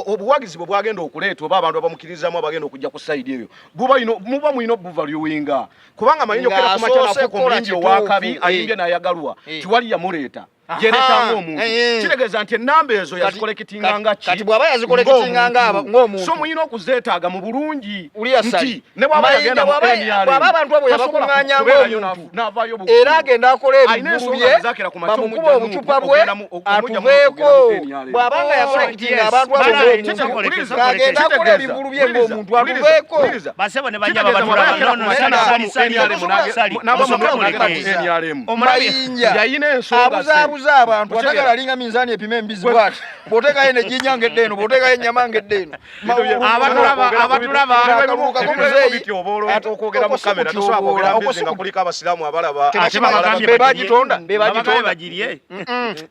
obuwagizi bwe bwagenda okuleeta oba abantu abamukkiririzaamu abagenda okujja ku sayidi eyo buba muba mulina obuvaluinga kubanga Mayinja okukera ku makya Ng'asoose n'afuuka kukola omuyimbi ow'akabi kituufu, ayimbye n'ayagalwa Eh. tiwali yamuleeta yereetanga omuntu Eh. kitegeeza nti ennamba ezo yazikolekitinga nga ki kati bw'aba yazikolekitinga nga ng'omuntu. so mulina okuzeetaaga mu bulungi Uliya Sali. nti ne bw'aba Mayinja yagenda mu bw'aba- NRM bw'aba abantu abo tasobola yabakuŋŋaanya kubeerayo ng'omuntu. n'avaayo buggulu. Era agenda akola Alina ebivvulu ensonga bye ezakera ku makya bamukuba omujja obucupa Nuupu bwe ogenda mu- atuveeko ogenda mu NRM. bw'abanga yakolekitinga Yes. abantu abo Bana, ng'omuntu Kitegeeza- ng'agenda akola ebivvulu bye ng'omuntu atuveeko Basebo ne bajja Kitegeeza babatula bw'aba no no yakera sali ku sali sali NRM sali n'ava mu Musooke muleke. NRM. Omulabi Mayinja Yalina ensonga ze. abuzaabuza abantu Otegeera. atagala alinga minzaani epima embizi bwati bw'oteekayo nejinya ng'edda eno bw'oteekayo ennyama ng'edda eno Abatulaba- abatulaba. Akaluukako muzeeyi. okwogera mu kamera tosobola kwogera mbizi nga kuliko abasiraamu abalaba Ate Tebakimanyi. babagambye Be bagirye. bagitonda, be Babagambye bagitonda. bagirye.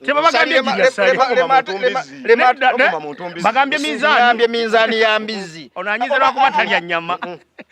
Tebabagambye girya sali. Lema- Nedda, bagambye minzaani. Ngambye minzaani ya mbizi. Ono anyize lwakuba talya nnyama.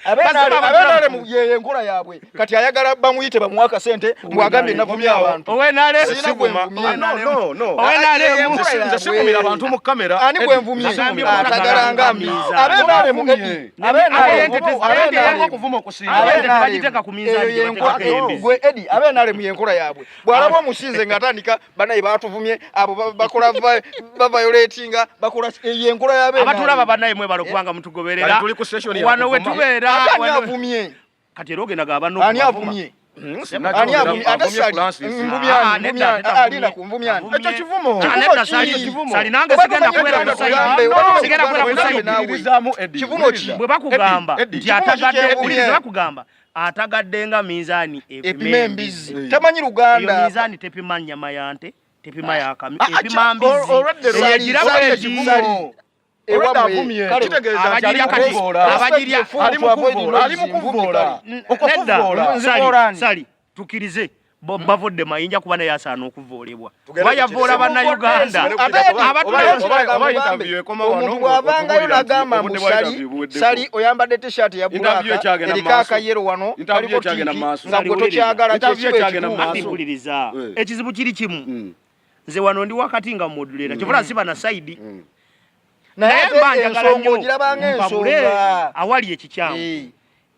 Abenale yeyo enkola yaabwe kati ayagala bamuyite bamuwe akasente mbwagambye navumye abantu. Owenale Sirina gwe nvumye. No, no, no. Owenale Nze sikumira abantu mu kamera. Ani gwe nvumye? Agambye Atagala nga mbizi. Minzaani. Abenale mu Avumye. Abente Abenale okuvuma okusinga. Abente tebagiteeka ku minzaani gye bateekako embizi. gwe Edi abenale mu yenkola yaabwe bw'alaba omusinze ng'atandika banaye batuvumye abo bakola bavayoletinga bakola yenkola y'abenale. Abatulaba bannaye mwebale okubanga mutugoberera. Kati tuli ku session ya Wano kuvuma. wetubeera Ate ani wano- avumye? Kati era ogenda gaba Ani avumye? Ani avumye? Ate Sali, nvumye ani? Ah, nedda, Nvumye ani? nedda, Ah, Alina avumye. ku nvumye ani? Avumye. Ekyo kivumo. Ah, nedda, Sali, Kivumo. Sali nange Oba sigenda tomanyi kubeera ku Uganda side. kugambe, oba Sigenda kubeera ku Uganda side. naawe. Kivumo ki? Bwe bakugamba Eddie, nti Kivumo atagadde kikyenvumye. wuliriza bakugamba atagadde nga minzaani Epima embizi. Tamanyi Eyo Luganda. minzaani tepima nnyama ya nte, tepima ya kamyu, Ah, ah, epima mbizi. olwedde Eyo egira Sali, bw'eti. Sali. Olwedde Ewamwe, avumye. kale- Kitegeeza nti ali Abagirya mu kati- kuvvoola. abagirya- Ali mu kuvvoola. Ali mu kuvvoola. Okwo Nedda, kuvvoola. Sali, Nzivoola ani? Sali, tukkirize bavudde Mayinja kuba naye asaana okuvoolebwa Tugende kuba ku yavoola kirisi. bannayuganda Ate Edi, Abatulaba- Oba interview ekoma wano, omuntu bw'avangayo okubuulira nti n'agamba mbu obudde bwa Sali, interview buweddeko. Sali oyambadde t-shirt ya Interview black ekyagenda mu eriko maaso. akayero wano Interview kaliko ekyagenda tiki mu maaso. nga Sali, gwe wuliriza. tokyagala Interview kyekiba ekyagenda mu ekituufu. maaso. Ati mpuliriza Eh. ekizibu kiri kimu nze wano ndi wakati nga modulera kyovula siba na sayidi Naye naye ate mba njagala ensonga nnyo ogirabanga mpabule ensonga. awali ekikyamu Eh.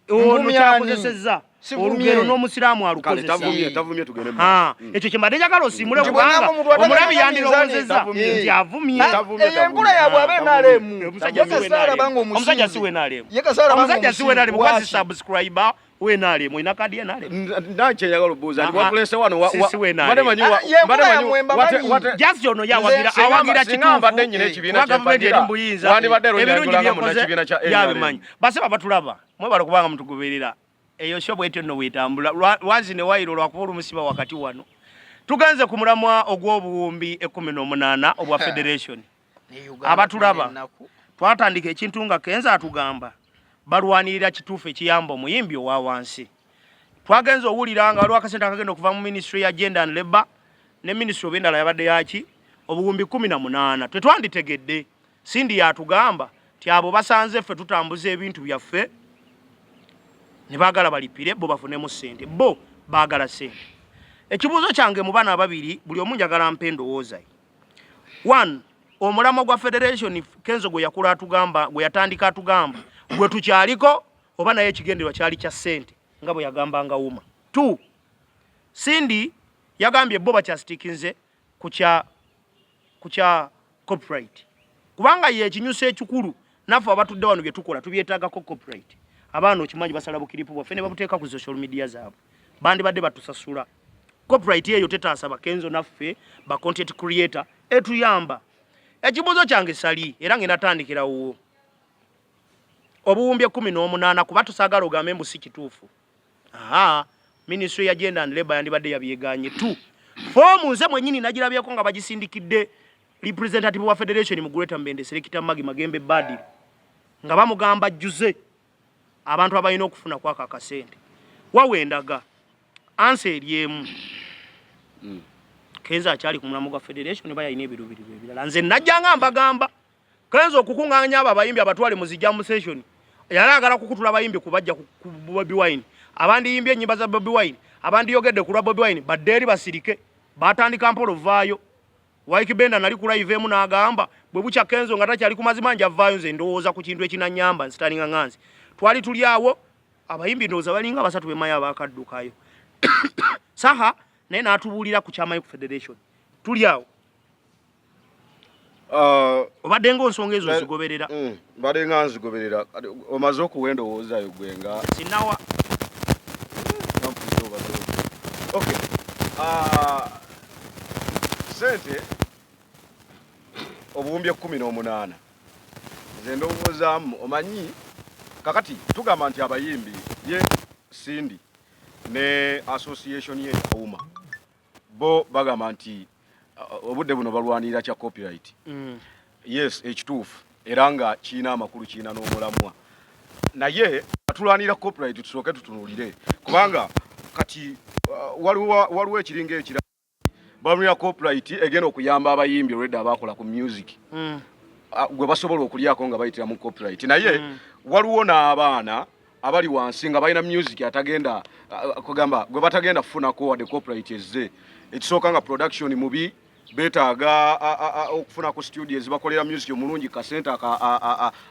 ono Nvumye kyakozesezza ani? Sivumye. olugero n'omusiraamu Kale alukozesa tavumye, tavumye tugende mu Ha, maaso. ekyo kyembadde njagala osiimule Nti kubanga bw'ogamba omuntu atagala omulabi nga yandirowoozezza minzaani, nti avumye Tavumye, Eyo enkola yaabwe tavumye. abenalemu. Omusajja Ye si kasita alaba WNRM. ng'omusinze. Omusajja si WNRM. Ye kasita alaba Omusajja si WNRM kuba si ng'omusinze. subscriber WNRM olina kadi ya NRM. Nange njagala obuuza nti Ah, ah. watulese wano Si- si WNRM. mbadde manyi wa- Ah, ye mbadde enkola manyi yammwe wate- mbamanyi. wate- Just ono ye awagira Singa- awagira singa mbadde kituufu nnyina ekibiina kuba gavumenti eri kyempagira, mu buyinza wandibadde era ebirungi onyanjulanga byekoze munnakibiina kya NRM. yabimanyi basaba batulaba mwebale kubanga mutugoberera eyo sho bwetyo nno bwetambula lwazi ne wayiro lwakuba olumusiba wakati wano tugenze ku mulamwa ogw'obuwumbi 18 obwa federation Abatulaba. Twatandika ekintu nga Kenzo atugamba balwanirira kituufu ekiyamba omuyimbi owa wansi. Twagenze owulira nga waliwo akasente akagenda okuva mu ministry ya gender and labor ne ministry oba endala yabadde yaki obuwumbi 18 tetwanditegedde. Cindy yatugamba nti abo basanze ffe tutambuza ebintu byaffe ne baagala balipire bo bafunemu ssente, bo baagala ssente. Ekibuuzo kyange mu bana ababiri, buli omu njagala mpe endowooza ye. One, omulamwa gwa federation Kenzo gwe yakula atugamba, gwe yatandika atugamba, gwe tukyaliko oba naye ekigendererwa kyali kya ssente nga bwe yagambanga Wuma. Two, Cindy yagambye bo bakyasitikinze ku kya copyright, kubanga ye ekinyusa ekikulu naffe abatudde wano bye tukola tubyetaagako copyright. Abaana okimanyi basala bukiripu bwaffe ne babuteeka ku social media zaabwe, bandibadde batusasula. Copyright eyo tetaasa Bakenzo naffe ba content creator, etuyamba. Ekibuuzo kyange sali era ngenda tandikira wuwo, obuwumbi 18, kuba tusaagala ogambe mbu si kituufu. Aha, ministry ya gender and labor yandibadde yabyeganye. Tu foomu nze mwennyini nagirabyeko nga bagisindikidde representative wa federation mu Greater Mubende, Selector Magi Magembe Badiri, nga bamugamba ajjuze abantu abalina okufuna kwako akasente. Wawendaga ansa eri emu. Kenzo akyali ku mulamwa gwa federation oba yalina ebiruubirirwa ebirala? Nze najjanga mbagamba Kenzo okukuŋŋaanya abo abayimbi abatwale mu zi jam session, yali agala kukutula abayimbi kubajja ku Bobi Wine. Abandiyimbye ennyimba za Bobi Wine, abandiyogedde ku lwa Bobi Wine, badde eri basirike. Batandika mpola ovaayo. Wyke Benda nali ku live emu n'agamba bwe bukya Kenzo nga takyali ku mazima nja vaayo. Nze ndowooza ku kintu ekinanyamba nsitaninga nganzi twali tuli awo, abayimbi ndowooza balinga basatu bemayo abakaddukayo saha, naye n'atubuulira ku kyamayi ku federation. Tuli awo. Obadde nga onsonga ezo nzigoberera. Mbadde nga nzigoberera. Omaze okuwa endowoozayo gwe nga sinawa. Okay. Sente obuwumbi 18, nze ndowoozaamu, omanyi kakati tugamba nti abayimbi ye Cindy ne association ye Uma bo bagamba nti obudde buno balwanirira kya copyright. Yes, ekituufu era nga kirina amakulu, kirina n'omulamwa, naye tulwanirira copyright tusooke tutunuulire, kubanga kati waliwo ekiringa ekira balwanirira copyright egenda okuyamba abayimbi olwedde abakola ku music gwe basobola okulyako nga bayitira mu copyright, naye waliwo n'abaana abali wansi nga balina music atagenda kugamba gwe batagenda kufunako wadde copyright ezze. Ekisooka nga production mubi, beetaaga okufuna ku studio ezibakolera music omulungi, kasente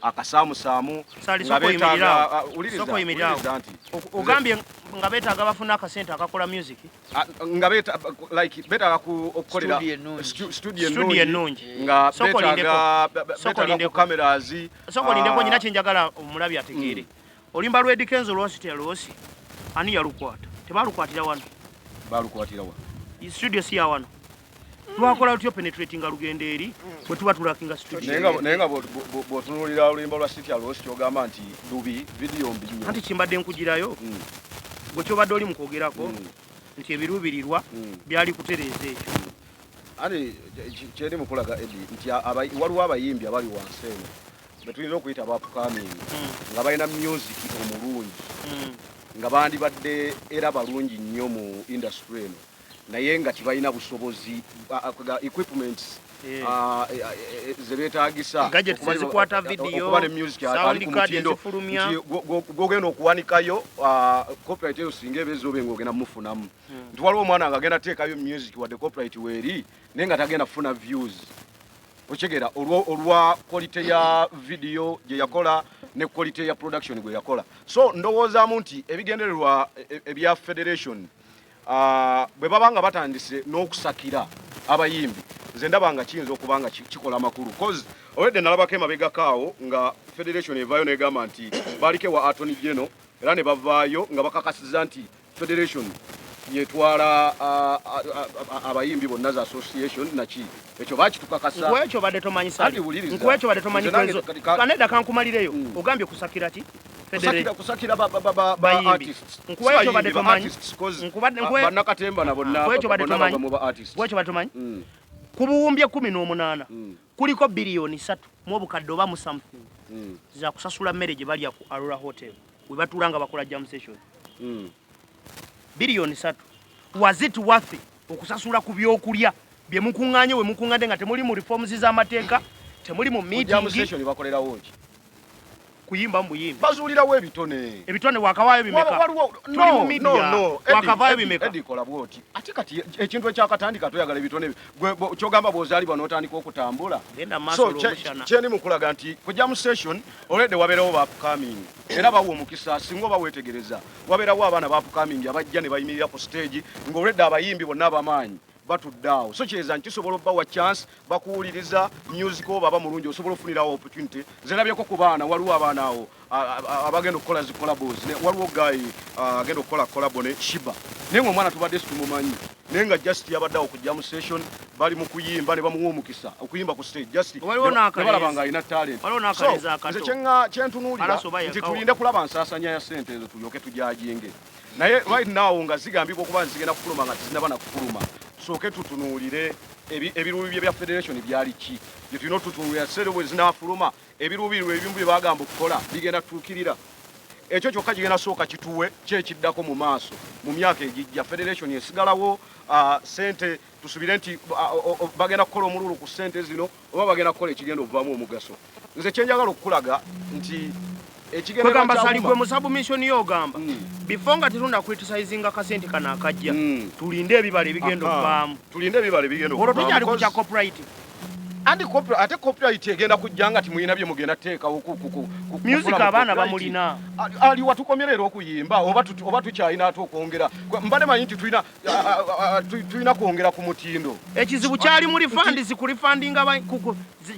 akasaamusaamu. Sali, nga sooka beetaaga oyimirirawo. Wuliriza, Sooka oyimirirawo. Wuliriza nti Ogambye nga beetaaga bafuna akasente akakola music. Nga like betaaga okukolera Studio ennungi. Studio Studio ennungi, ennungi. nga Sooka betaaga olindeko. Sooka betaaga ku olindeko. cameras. Sooka olindeko, nyina kyenjagala omulabi ategeere. Oluyimba lwa Eddy Kenzo lwa Sitya Loss, ani yalukwata? Tebalukwatira wano? Balukwatira wa? Studio si ya wano? Lwakola lutyo penetrating nga lugenda eri bwe tuba tulakinga studio? Naye nga bw'otunuulira oluyimba lwa Sitya Loss, kyogamba nti lubi, video mbi nnyo. Anti kimbadde nkugirayo gwe kyobadde oli mu kwogerako nti ebiruubirirwa byali kutereeza ekyo. Ani kyeri mukulaga Edi nti waliwo abayimbi abali wansi eno betuyinza okuyita aba upcoming nga balina music omulungi, nga bandibadde era balungi nnyo mu industry eno, naye nga tebalina busobozi equipments ze beetagisa Gadgets ezikwata video, okuba ne music sound ali ku card mutindo ezifulumya. nti gw'ogenda okuwanikayo copyright eyo singa eba ezobe ng'ogenda mufunamu, nti waliwo omwana nga agenda teekayo music wadde copyright weeri, naye nga tagenda kufuna views, okitegeera, olwa quality ya video gye yakola ne quality ya production gwe yakola. So ndowoozaamu nti ebigendererwa ebya federation, bwe baba nga batandise n'okusakira abayimbi, nze ndaba nga kiyinza okuba nga kikola amakulu, cause olwedde nalabako emabegako awo nga federation evaayo negamba nti baliko ewa Attorney General, era ne bavaayo nga bakakasiza nti federation yetwala abayimbi bonna za association naki, ekyo bakitukakasa. Nkuwa obadde tomanyi, Sali. Anti wuliriza. Nkuwa ekyo obadde tomanyi. Nze nange Kenzo. kati Kanedda kankumalireyo. Ogambye kusakira ki? Kusakira ba Bayimbi. artists. Nkuwa Si ekyo obadde bayimbi, ba tomanyi. artists, 'cause bannakatemba na bonna Nkuwa ekyo obadde bonna tomanyi. bava mu ba artists. Nkuwa ekyo obadde tomanyi. Ku buwumbi 18 kuliko biliyoni 3 mu obukadde oba mu something za kusasula mmere gye balya ku Arura Hotel we batuula nga bakola jam session. Biliyoni 3, was it worth okusasula ku byokulya bye mukuŋŋaanye we mukuŋŋadde nga temuli mu reforms z'amateeka, temuli mu Ku jam meeting? session bakolerawo ki? Kuyimba mu buyimbi. Bazuulirawo ebitone. Ebitone wakawaayo bimeka? Waliwo Tuli mu media. No, no. Eddie, Wakavaayo Eddie, bimeka? Eddie, kola bw'oti. Ate kati ekintu ekyakatandika toyagala ebitone gwe kyogamba bw'ozaalibwa n'otandika okutambula. Genda maaso So olw'omushana. kyendi mukulaga nti ku jam session already wabeerawo ba upcoming era bawa omukisa singa oba weetegereza wabeerawo abaana ba upcoming abajja ne bayimirira ku stage ng'olwedde abayimbi bonna abamaanyi batudde awo, so kitegeeza nti kisobola obbawa chance bakuwuliriza music oba aba mulungi osobola ofunirawo opportunity. Nze nabyeko ku baana, waliwo abaana awo abagenda okukola zi collabos, waliwo guy agenda okukola collabo ne Shiba, naye nga omwana tubadde situmumanyi, naye nga just yabadde awo ku jam session bali mu kuyimba ne bamuwa omukisa okuyimba ku stage just Waliwo ne n'akalezi. balaba nga alina talent. Waliwo n'akalezi So, akato. nze kyentunuulira Alaso oba nti yakawa. tulinde kulaba nsaasanya ya ssente ezo tulyoke tujajinge, naye right now nga zigambibwa okuba nti zigenda kufuluma nga tezinaba na kufuluma, sooke tutunuulire ebiruubirwa bya federation byali ki bye tulina otutunuulira. Ssente bwe zinaafuluma, ebiruubirirwa ebimu bye bagamba okukola bigenda tutuukirira. Ekyo kyokka kigenda sooka kituwe kyekiddako mu maaso mu myaka egijja. Federation esigalawo, sente tusubire nti bagenda kukola omululu ku sente zino oba bagenda kukola ekigenda okuvaamu omugaso. Nze kyenjagala okukulaga nti ekigendererwa Kwegamba kya Sali UMA gwe mu submission yo ogamba before nga tetunda criticizinga kasente kano akajja, tulinde ebibala ebigenda okuvaamu. Tulinde ebibala ebigenda Olwo okuvaamu, tukyali ku kya copyright. Anti ate copyright egenda kujja nga timulina bye mugenda teekawo Music kufuna mu abaana copyright. bamulina. Ali watukomye leero okuyimba oba tukyalina ate okwongera. Mbadde manyi nti tulina kwongera ku mutindo. Ekizibu kyali mu refunds, ku refundinga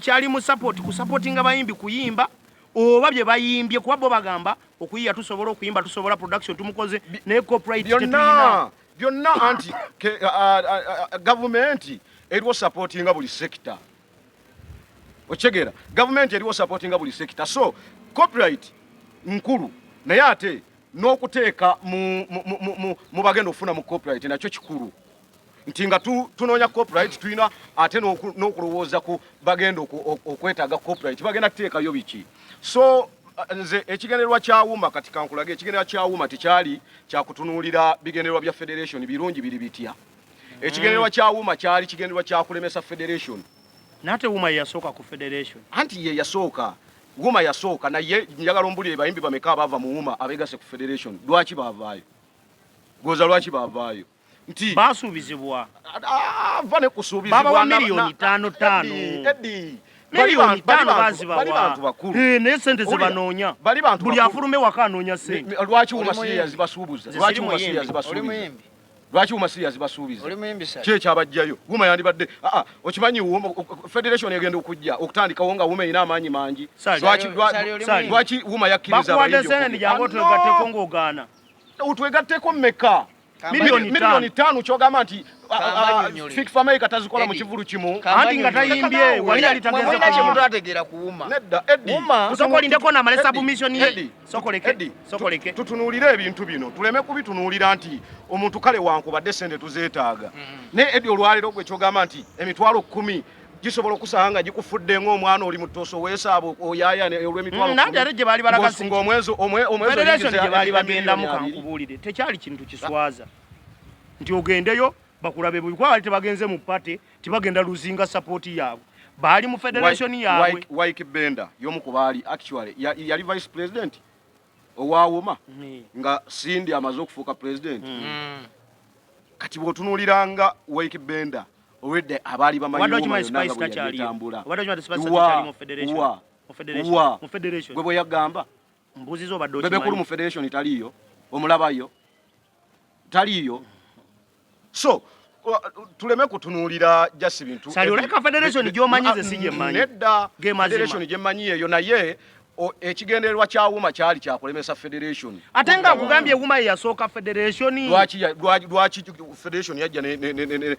kyali mu support, ku supportinga bayimbi kuyimba oba bye bayimbye, kuba bo bagamba okuyiya tusobola okuyimba, tusobola production tumukoze, naye copyright tetulina. Byonna byonna, anti gavumenti eriwo supportinga buli sector, okitegeera? Gavumenti eriwo supportinga buli sector, so copyright nkulu, naye ate n'okuteeka mu bagenda okufuna mu copyright nakyo kikulu, nti nga tunoonya copyright tulina ate n'okulowooza ku bagenda okwetaaga copyright, bagenda kuteekayo biki. So nze ekigendererwa kya UMA, kati kankulage, ekigendererwa kya UMA tekyali kyakutunuulira bigendererwa bya federation birungi biri bitya. Ekigendererwa kya UMA kyali kigendererwa kya kulemesa federation. Nate UMA yasooka ku federation. Anti ye yasooka, UMA yasooka, naye njagala ombulire bayimbi bameka abava mu UMA abegase ku federation? Lwaki baavaayo? Goza lwaki baavaayo? Nti basuubizibwa. Va ne kusuubizibwa. Babawa miliyoni tano tano. Eddie, Eddie, Miliyoni bali 5 bantu- bali bantu bazibawa. bakulu. Naye sente Owulira? zebanoonya, Bali bantu buli bakulu. afulume waka anoonya sente. Lwaki UMA Oli si muyimbi. yazibasuubuza? Nze Lwaki siri UMA si muyimbi. Oli yazibasuubiza? muyimbi. Lwaki UMA si yazibasuubiza? Oli muyimbi, Sali. Ki ekyabajjayo? UMA yandibadde okimanyi federation egenda okujja okutandikawo nga UMA erina amaanyi mangi. Sali. Sali, oli Sali. muyimbi. Lwaki UMA yakkiriza Bakuwadde abayimbi sente okujja? ndijangu Ah, otwegatteko no! ng'ogaana. Otwegatteko mmeka? Miliyoni Miliyoni 5. 5, kyogamba nti Kambanyonyole. Fik Fameica tazikola mu Eddie. kivulu kimu? Anti nga tayimbye, wali yali tagenze Mulina kye kuyimba. mutategeera ku UMA. Nedda, Eddie. UMA Sooka olindeko naamale Eddie, submission ye. Eddie, Sokoleke, Eddie, sokoleke. Tutunuulire ebintu bino, tuleme kubitunuulira nti omuntu kale wankubadde sente tuzeetaaga, naye Eddie, olwaleero gwe kyogamba nti 100,000 gisobola okusanga nga gikufudde ng'omwana oli mu ttooso weesaaba oyaaya olw'emitwalo Nanti ate gye baali balaga si ng'omwezi omwezi federation oyingiza gye baali emiliyoni bagendamu. 20. Kankubuulire, tekyali kintu kiswaza nti ogendeyo bakulabe bubi, kuba bali tebagenze mu party, tebagenda luzinga support yaabwe, baali mu federation yaabwe. Wyke Benda y'omu ku baali, actually yali vice president owa UMA nga Cindy amaze okufuuka president. Kati bw'otunuuliranga Wyke Benda, olwedde abaali bamanyi Obadde UMA okimanyi yonna nga Spice bwe yali takyaliyo? etambula. Obadde okimanyi Spice Wa, takyali mu federation? wa, Mu federation? wa. Mu federation? Gwe bwe yagamba. Mbuuziza, obadde Bebe Cool mu okimanyi? federation taliiyo, omulabayo taliiyo. So tuleme kutunuulira just bintu. Sali, oleka federation gy'omanyi nze si gye mmanyi. Nedda. Ge mazima. Federation gye mmanyi eyo, naye ekigendererwa kya UMA kyali kyakulemesa federation. Ate nga akugambye UMA ye yasooka federation. Lwaki federation yajja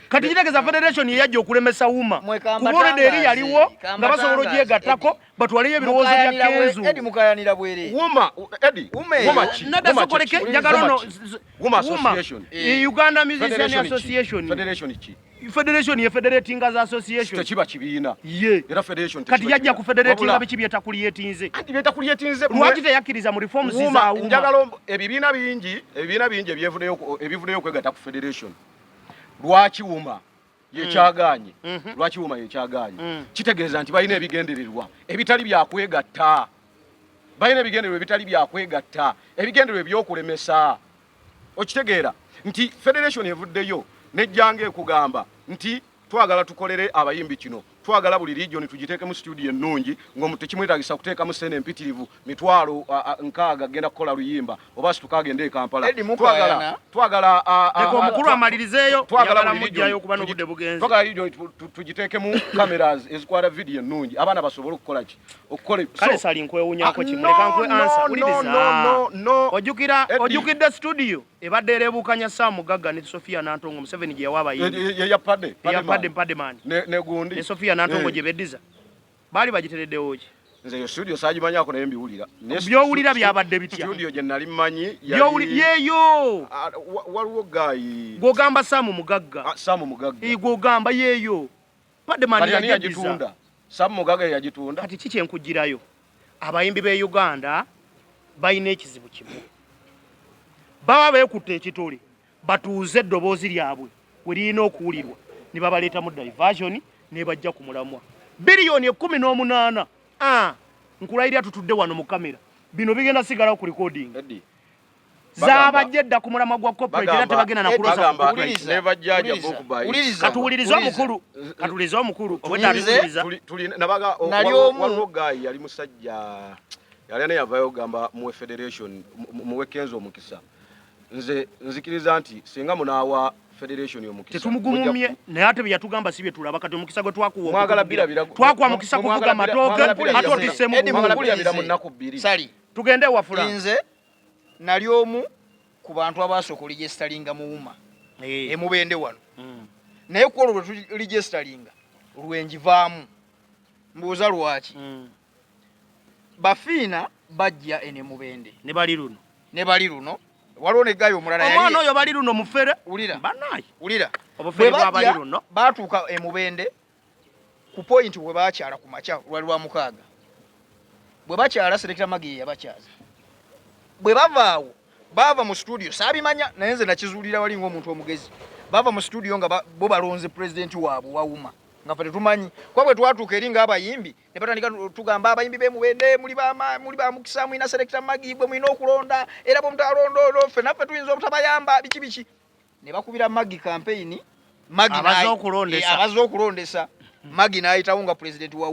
Kati kitegeeza federation ye yajja okulemesa UMA, Mwe kuba olwedde eri kambatangaze, yaliwo nga basobola kambatangaze, ogyegattako batwaleyo ebirowoozo bya Mukayanira Kenzo. Eddie, mukayanira bwereere. UMA, Eddie, UMA eyo. UMA ki? Nada, UMA sokoleke ki? njagala UMA ono ki? UMA Association. Uganda Musician Federation ki? Association. Federation ki? Federation ye federatinga za association. Tekiba kibiina. Ye Era federation kati tekiba yajja kibiina. ku federatinga Wabula- biki byetakuliyetinze? Anti byetakuliyetinze. Lwaki teyakkiriza mu reforms UMA, za UMA? njagala ebibiina bingi ebivuddeyo okwegatta ku federation. Lwaki UMA yekyagaanye? Lwaki UMA yekyagaanye? Kitegeeza nti balina ebigendererwa ebitali byakwegatta. Balina ebigendererwa ebitali byakwegatta, ebigendererwa ebyokulemesa. Okitegeera nti federation evuddeyo nejjanga ekugamba nti twagala tukolere abayimbi kino, twagala buli region tugiteekemu studio ennungi ng'omuntu tekimwetagisa kuteekamu ssente empitirivu mitwalo 60 genda kukola luyimba oba situka agende e Kampala. Eddie Mukayana. Twagala Leka omukulu amalirizeeyo, twagala njagala buli mujjayo region kuba n'obudde bugenze. Twagala region tugiteekemu cameras ezikwata video ennungi abaana basobole okukola ki, okukola. Kale So- Sali nkwewunyako Ah, kimu, no, leka nkwe no, answer. no, Wuliriza. no, no, no. Ojjukira, Eddie. ojjukidde studio ebadde ereebukanya Sam Mugagga ne Sophia Nantongo Museveni gye yawa abayimbi. Ye ya Pade, Eya Pade Pade Man. Pademan. Ne gundi. Ne Sophia Nantongo Eh. gye beddiza. Baali bagitereddewo ki? Nze yo studio saagimanyako naye mbiwulira. Ne By'owulira byabadde bitya? Studio gye nali mmanyi yali- Yeeyo. Ah, waliwo guy Gw'ogamba Sam Mugagga. Ah, Sam Mugagga. Eh, gw'ogamba yeeyo. Pademan Kati ani yagiddiza. yagitunda? Sam Mugagga ye yagitunda. Kati ki kye nkugirayo? Abayimbi b'e Uganda balina ekizibu kimu. Baba beekutte ekitole, batuuze eddoboozi lyabwe we lirina okuwulirwa, ne babaleetamu diversion ne bajja ku mulamwa. Biliyoni 18, nkulayirira tutudde wano mu kamera. Bino bigenda sigalawo ku recording. Eddie. Zaabajja edda ku mulamwa gwa corporate era tebagenda na kuloza ku corporate. Never judge a book by its Katuwulirize omukulu. Katuwulirize omukulu. Obwedda atuwuliriza. Tuli, nabaga, Nali omu. waliwo guy yali musajja, yali naye yavayo okugamba muwe federation, muwe Kenzo omukisa. Nze nzikiriza nti singa munaawa federation omukisa, Tetumugumumye, naye ate bye yatugamba si bye tulaba. Kati omukisa gwe twakuwa Mwagala okutuvugira. bira bira- Twakuwa mukisa mwagala kuvuga bira- matooke, mwagala bira ate bira- otisseemu Eddie, mwagala bulungi. bira bira mu nnaku bbiri. Sali. Tugende ewa Frank. Nze nali omu ku bantu abaasooka oligestalinga mu UMA. Emubende wano. Naye ku olwo lwe tuligestalinga, lwe njivaamu. Mbuuza lwaki? Bafiina bajja eno Emubende. Ne bali luno. Ne bali luno. Waliwo ne guy omulala yali Omwana oyo bali luno mufere. Wulira. Banaye. Wulira. Obufere Bwe bwa bali bajja, luno. baatuuka Emubende ku point we baakyala ku makya lwali lwa mukaaga. Bwe bakyala Selector Maggie ye yabakyaza. Bwe bava awo, baava mu studio, saabimanya naye nze nakizuulira wali ng'omuntu omugezi. Baava mu studio nga bo balonze president waabwe wa UMA. Nga ffe tetumanyi. Kuba bwe twatuuka eri ng'abayimbi, ne batandika tugamba abayimbi b'e Mubende, muli ba mukisa, mulina Selector Maggie, gwe mulina okulonda, era bwe mutalonda olwo, ffe naffe tuyinza obutabayamba, biki biki. Ne bakubira Maggie campaign, Maggie Abazze okulondesa. Abazze okulondesa. Maggie n'ayitawo nga president wa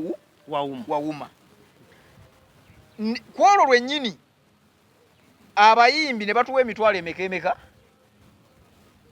Wa UMA. wa UMA. Ku olwo lwennyini, abayimbi ne batuwa emitwalo emeka emeka?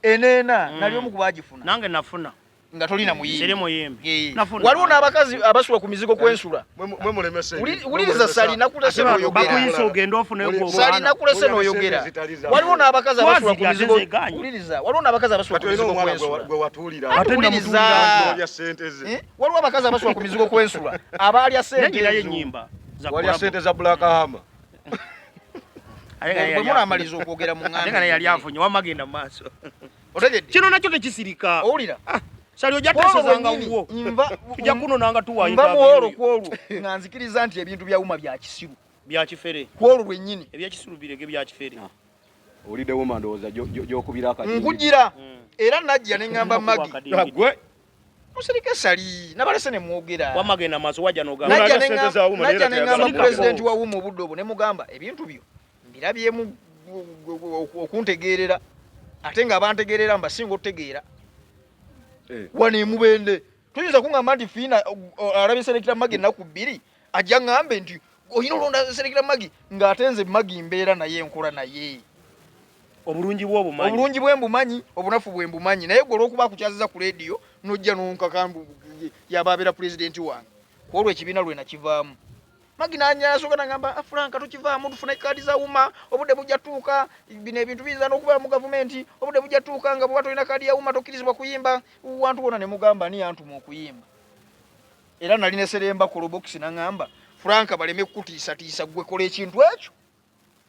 Eneena, nali omu ku baagifuna. Nange nafuna. Nga tolina muyimbi. Siri muyimbi. Nafuna. Waliwo n'abakazi abasula ku mizigo kwensula. Mwe mulemese. Wuliriza Sali, nakulese Ate n'oyogera. bakuyise ogende ofune Muli- Sali, ogwo nakulese Muli- n'oyogera. Sente zitali za- Waliwo n'abakazi abasula ku Twazirya, mizigo. ate zegaanye. Wuliriza, waliwo n'abakazi abasula Kati ku olina mizigo omwana kwensula. gwe watuulira. Ate Wuliriza. namutuulira. Walya sente ze. Waliwo abakazi abasula ku mizigo kwensula. Abaalya sente Nengirayo ezo. ennyimba za Walya collabo. sente za Black Hammer. Ate nga Bwe yali munaamaliza okwogera mu Ate nga naye yali afunye, wamma genda mu maaso. Otegedde? Kino nakyo tekisirika. Owulira? Sali ojja Kwolwo teesezanga lwennyini, wuwo. Tujja kunonanga tuwa nva interview mu olwo yo. kwolwo nga nzikiriza nti ebintu bya UMA bya kisiru. Bya kifere. Kwolwo lwennyini. Ebyekisiru birege bya kifere. Owulidde UMA ndowooza gy'okubira akadingi. Nkugira. Era najja ne ŋŋamba Nkuba Maggie. akadingi. Gwe. Musirike Sali, nabalese ne mwogera. Wamma genda maaso wajja n'ogamba. Najja Mulala sente za UMA, naye ne era ŋŋamba teyagala pulezidenti wa UMA obudde obwo ne mugamba ebintu byo mbirabyemu okuntegeerera. Ate nga abantegeerera mbasinga okutegeera. Wano e Mubende toyinza kuŋŋamba nti Fiina alabye Selector Maggie ennaku bbiri, ajja ŋŋambe nti olina olonda Selector Maggie, ng'ate nze Maggie mbeera naye nkola naye. Obulungi bwe obumanyi. Obulungi bwe mbumanyi, obunafu bwe mbumanyi. Naye gwe olw'okuba akukyaziza ku leediyo, n'ojja n'onkaka mbu yaba abeera pulezidenti wange. Ku olwo ekibiina lwe nakivaamu. Maggie n'asooka n'angamba, Frank, tukivaamu, tufune kaadi za UMA, obudde bujja tuuka, bino ebintu biyinza n'okubeera mu gavumenti, obudde bujja tuuka nga bw'oba tolina kaadi ya UMA tokkirizibwa kuyimba, wantu wonna ne mugamba ani yantuma okuyimba. Era nali ne Seremba Kolobox n'aŋŋamba, Frank baleme kukutiisatiisa, ggwe kola ekintu ekyo,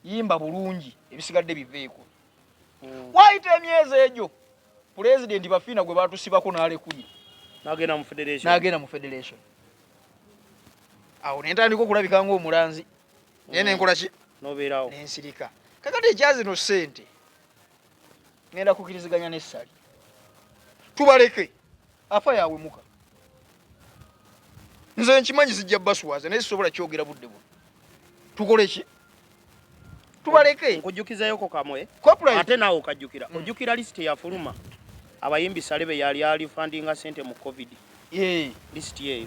yimba bulungi, ebisigadde biveeko. Waayita emyezi egyo, pulezidenti Bafiina gwe baatusibako n'alekulira. N'agenda mu federation. N'agenda mu federation. Awo ne ntandika okulabika ng'omulanzi. Naye ne nkola ki? N'obeerawo. Ne nsirika. Kakati ekya zino ssente, ngenda kukkiriziganya ne Ssali. Tubaleke. Afa yawemuka. Nze nkimanyi zijja baswaza, naye sisobola kyogera budde buno. Tukole ki? Tubaleke. Nkujjukizayoko kamwe. Copyright. Ate naawe okajjukira. Ojjukira lisiti eyafuluma abayimbi Salebe yali ali fundinga sente mu COVID. Lisiti eyo.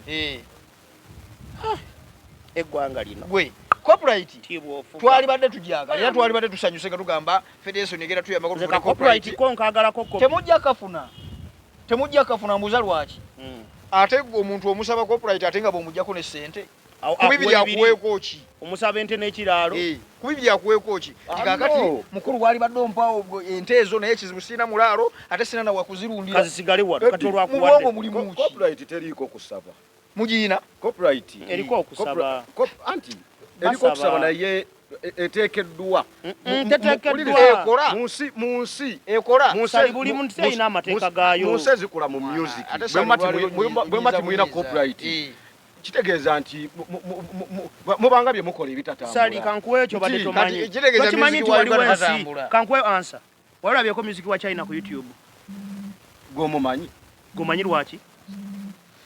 Eggwanga lino. Gwe copyright Tibwofuka. Twalibadde tugyagala era twalibadde tusanyuse nga tugamba federation egenda tuyambako Nze tufune ka copyright copyright. ko nkaagalako copy. Temujja kafuna. Temujja kafuna, mbuuza lwaki? Ate gwe omuntu omusaba copyright ate nga bw'omuggyako ne ssente. Awo Ku bibiri akuwa ebiri. akuweeko ki? Omusaba ente n'ekiraalo. Ku bibiri akuweeko ki? Nti Ah, kaakati no. mukulu walibadde ompaawo ente ezo, naye ekizibu sirina mulaalo ate sirina na wakuzirundira. Kazisigale wano kati Eddie, Mu bwongo olwakuwadde. mulimu ki? Copyright teriiko kusaba. Mugiina? Copyright Eriko okusaba. Anti eriko okusaba naye eteekeddwa. Teteekeddwa. Ekola. Mu nsi, mu nsi. Ekola. Mu nsi Sali buli muntu alina amateeka gaayo. Mu nsi ezikola mu music. Ate Bwe Sali lwaliwo bwe mati mulina nyiza. copyright. Kitegeeza nti mubanga bye mukola ebitatambula. Sali kankuwe ekyo badde Nti- tomanyi. Kati kitegeeza Tokimanyi music nti wa waliwo Uganda ensi. tatambula. Kankuwe answer. Wali olabyeko music wa China ku YouTube? Gw'omumanyi. Gomanyi lwaki?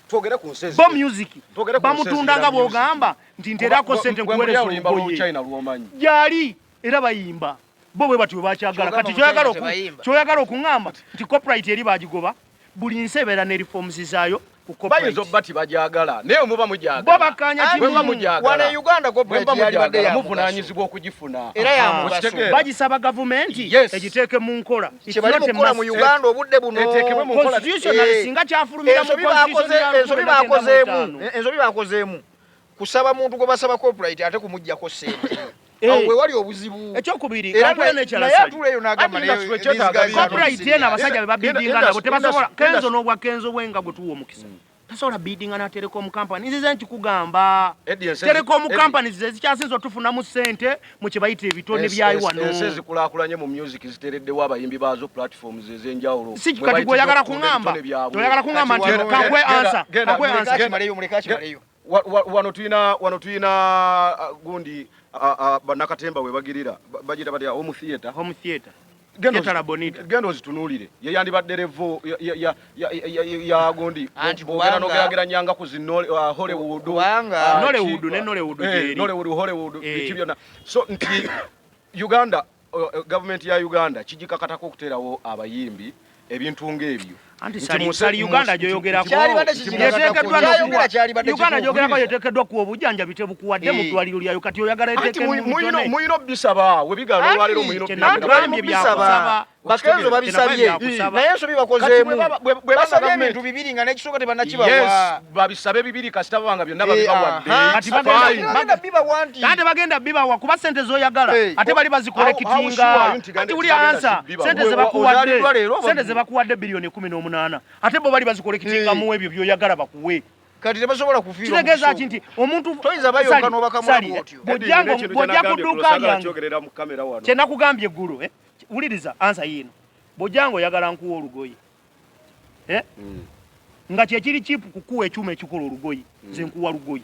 Twogere ku nsi Bo music Twogere ku nsi bamutunda ezira nga music. bw'ogamba nti nterako ssente Gwe nkuweereza mulya oluyimba lwa olugoye. China lw'omanyi. Gyali era bayimba. Bo bwe batyo bakyagala. Ky'ogamba Kati mu China tebayimba. ky'oyagala okuŋŋamba nti copyright eri bagigoba, buli nsi ebeera ne reforms zaayo ku Bayinza copyright. obba tibagyagala naye muba mugyagala. Bo bakkaanya Anti Bwe muba kimu. mugyagala. Wano e Uganda Bwe copyright muba yalibadde mugyagala ya mugaso. muvunaanyizibwa okugifuna. Era ya Ah. mugaso. Okitegeera? Bagisaba gavumenti Yes. egiteeke mu nkola. It's Kye bali not a mu kukola mu must. Uganda obudde buno. Eteekebwe mu nkola. Constitutional singa kyafulumira mu Ensobi bakoze, constitution ya ensobi 1995. bakozeemu, ensobi bakozeemu kusaba muntu gwe basaba copyright ate kumuggyako ssente. Awo we wali obuzibu. Ekyokubiri, Era kankuwe naye n'ekyalasali. atuula eyo n'agamba Anti naye industry ekyetaaga these guys are not Copyright serious. eno abasajja be babidinga nabo tebasobola. Kenzo n'obwa Kenzo bwenga gwe tuwa omukisa. Tasobola bidinga na telecom company. Nzize nkikugamba. Eddie, Telecom Eddie. companies ze zikyasinze otufunamu ssente mu kye bayita ebitone byayo wano. Ensi ezikulaakulanye mu music ziteereddewo abayimbi baazo platforms ez'enjawulo. Si Mwe kati bayitidde gwe oyagala okutunda kuŋŋamba. ebitone byabwe. Toyagala kuŋŋamba Kati nti wano- kankuwe Genda- answer. genda- Kankuwe Muleke answer. akimaleyo, muleke akimaleyo. Wano tuyina gundi bannakatemba we bagirira bagira batya home theater. Home theater. Genda Theater La Bonita. Genda ozitunuulire ye yandibadde level ya gundi Anti bw'ogenda kubanga- n'ogeraageranyanga ku zi Hollywood, Kubanga- Nollywood ne Nollywood gyeri. Nollywood, Hollywood, biki byonna. So nti Uganda, government ya Uganda kijikakatako okuteerawo abayimbi ebintu ng'ebyo. Anti Nti Sali Uganda gy'oyogerako. Kyalibadde Yeteekeddwa kikikakatako. n'okuwa- Kyayogera kyalibadde Uganda kituufu. gy'oyogerako yeteekeddwa kuwa obujjanjabi tebukuwadde mu ddwaliro lyayo kati oyagala Anti eteeke mu bitone. muyina obisaba we bigaana olwaleero muyina Kye obisaba. Anti bali mu Nagambye bisaba. byakusaba. Bakenzo babisabye. Byakusaba. Naye ensobi Kati bakozeemu. bwe baba Basabye gavumenti- ebintu bibiri nga n'ekisooka tebannakibawa. Yes, babisabe bibiri kasita babanga byonna babibawadde. Kati It's bagenda- fine. Bagenda bibawa nti. Ate bagenda bibawa kuba sente z'oyagala ate bali How sure bazikolekitinga. are you nti Anti wuli zigenda ansa zibibawa? sente Gwe ze bakuwadde ozaaliddwa leero oba sente ze bakuwadde biliyoni 18 ate bo bali bazikolekitinga mu ebyo by'oyagala bakuwe. Kati tebasobola kufiirwa Kitegeeza mu ki nti omuntu Toyinza bayonka Sali, n'obakamula Sali, bw'otyo. Eddie, nina ekintu bw'ojja kye ku nagambye dduuka eggulo, saagala lyange. kyogerera mu kamera wano. Kye nakugambye eggulo, wuliriza ansa yiino. Bw'ojja ng'oyagala nkuwa olugoye. Nga kyekiri cheap kukuwa ekyuma ekikola olugoye, nze nkuwa lugoye.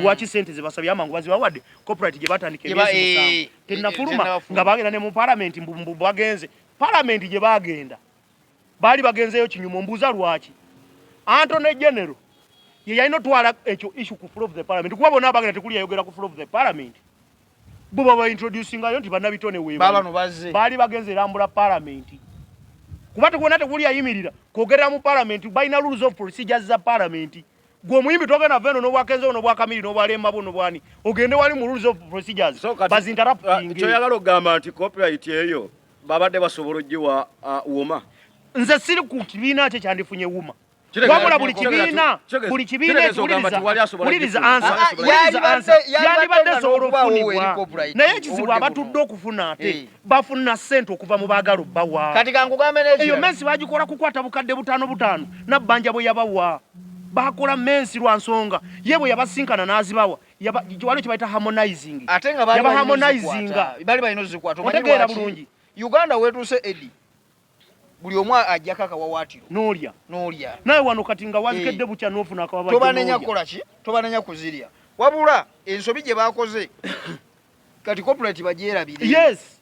Lwaki sente ze basabye amangu bazibawadde? Copyright gye batandika emyezi 7. Tennafuluma tennafuluma. nga bagenda ne mu parliament mbu bagenze. Parliament gye bagenda. Baali bagenzeyo kinyumo, mbuuza lwaki? Attorney General ye yalina otwala ekyo issue ku floor of the parliament. Kuba bonna abagenda tekuli yayogera ku floor of the parliament. Bo baba introducingayo nti bannabitone weebali. Baabano bazze. Baali bagenze erambula parliament. Kuba tekubona tekuli yayimirira kwogerera mu parliament, balina rules of procedures za parliament. Gwe omuyimbi togenda veno n'obwakenzo n'obwakamiri n'obwalemba bwo n'obwani. Ogende wali mu rules of procedures. So kati- Bazinterrupting. Kyoyagala okugamba nti copyright eyo babadde basobola ogiwa woma. Nze siri ku kibiina kye kyandifunye wuma. Kitegeeza- Wabula buli kibiina, buli kibiina kitegeeza ogamba wuliriza, tewali asobola wuliriza gifuna. answer, Ah, ah, wuliriza answer. yalibadde Yandibadde nga esobola n'okubaawo eri okufunibwa. copyright Naye ekizibu obudde abatudde buno. okufuna ate bafuna ssente okuva mu baagala obbawa. Kati kankugambe n'ekirala. Eyo mensi bagikola kukwata bukadde butaano butaano nabbanja bwe yabawa. Bakola mensi lwa nsonga ye bwe yabasinkana n'azibawa. Waliwo kye bayita harmonizing. Ate nga baali Yaba balina harmonizinga. ozikwata. Baali balina ozikwata. Omanyi Otegeera lwaki? bulungi. Uganda wetuuse Eddie. Buli omu ajjako akawawaatiro. N'olya. N'olya. Naye wano kati nga wazikedde bukya n'ofuna akawawaatiro Tobanenya n'olya. kukola ki? Tobanenya kuzirya. Wabula ensobi gye baakoze kati copyright bagyerabire. Yes.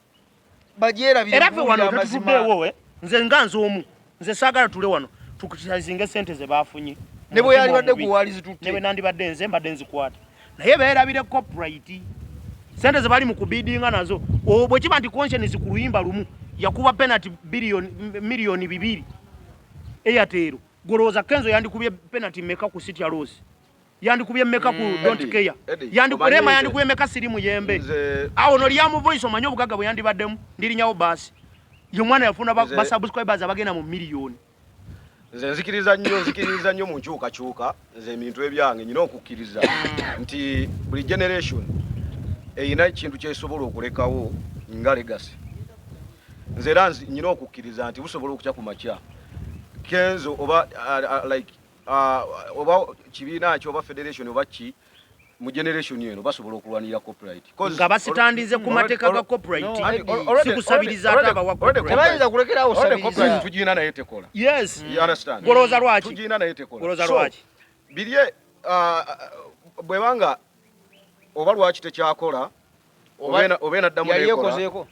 Bagyerabire Era ffe wano kuwulira amazima. tetutuddeewo, Nze nga nze omu. Nze saagala tule wano tukutirizinge ssente ze baafunye. Ne bwe yalibadde Omutima gwe waali zitutte. Ne bwe nandibadde nze mbadde nzikwata. Naye beerabire copyright. Sente ze bali mu kubidinga nazo, bwe kiba nti Konshens ku luyimba lumu yakuba penalty billion 2 miliyoni Airtel, golowooza Kenzo yandikubye penalty meka ku Sitya Loss, yandikubye meka ku Don't Eddie, Care, Eddie, yandikubye omanyi yandikubye meka Sirimu Yembe? Nze Awo no lyamu voice, omanyi obugagga bwe yandibaddemu. Ndirinyawo baasi ye mwana yafuna ba subscribers abagenda mu miliyoni. Nze nzikiriza nnyo mu nkyukakyuka. Nze ebintu ebyange nyina okukkiriza nti buli generation erina ekintu kyesobola okulekawo nga legacy. Nze era nyina okukkiriza nti busobola okukya ku makya Kenzo oba like oba kibiina ki oba federation oba ki mu generation eno basobola okulwanirira copyright. Nga basitandize ku mateeka ga copyright. No, Anti Eddie, sikusabiriza ate abawa already copyright. Tebayinza kulekerawo already copyright sabiriza. tugirina naye tekola. Yes. You understand? Golowooza lwaki? Tugirina naye tekola. Golowooza So, lwaki? Birye bwebanga oba lwaki tekyakola oba enaddamu Yali nekola. ekozeeko.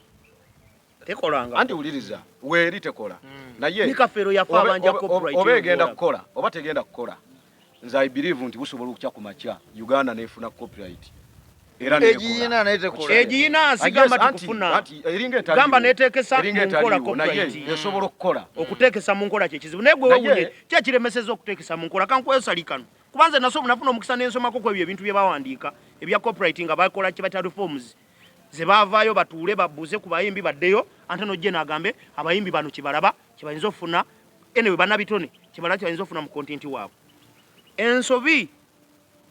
Tekolanga. Anti wuliriza, weeri tekola naye Ni Kafeero yafa abanja copyright. Oba egenda kukola oba tegenda kukola, nze I believe nti busobola okukya ku makya Uganda nefuna copyright era nekola. Egiyina naye tekola. Egiyina sigamba Yes, anti- tikufuna. anti eringa etaliiwo. Gamba neteekesa Eringa mu nkola etaliiwo, naye copyright. esobola okukola. Okuteekesa mu nkola kyekizibu, naye gwe wewunye ki ekiremeseza okuteekesa mu nkola? Kankwesali kano, kuba nze nafuna omukisa n'ensomako ku ebyo ebintu bye bawandiika ebya copyright nga bakola kye bayita reforms, ze baavaayo batuule babuuze ku bayimbi baddeyo ante nojje n'agambe abayimbi bano kyebalaba kyebayinza okufuna. Anyway, bannabitone kyebalaba kyebayinza okufuna mu content waabwe. Ensobi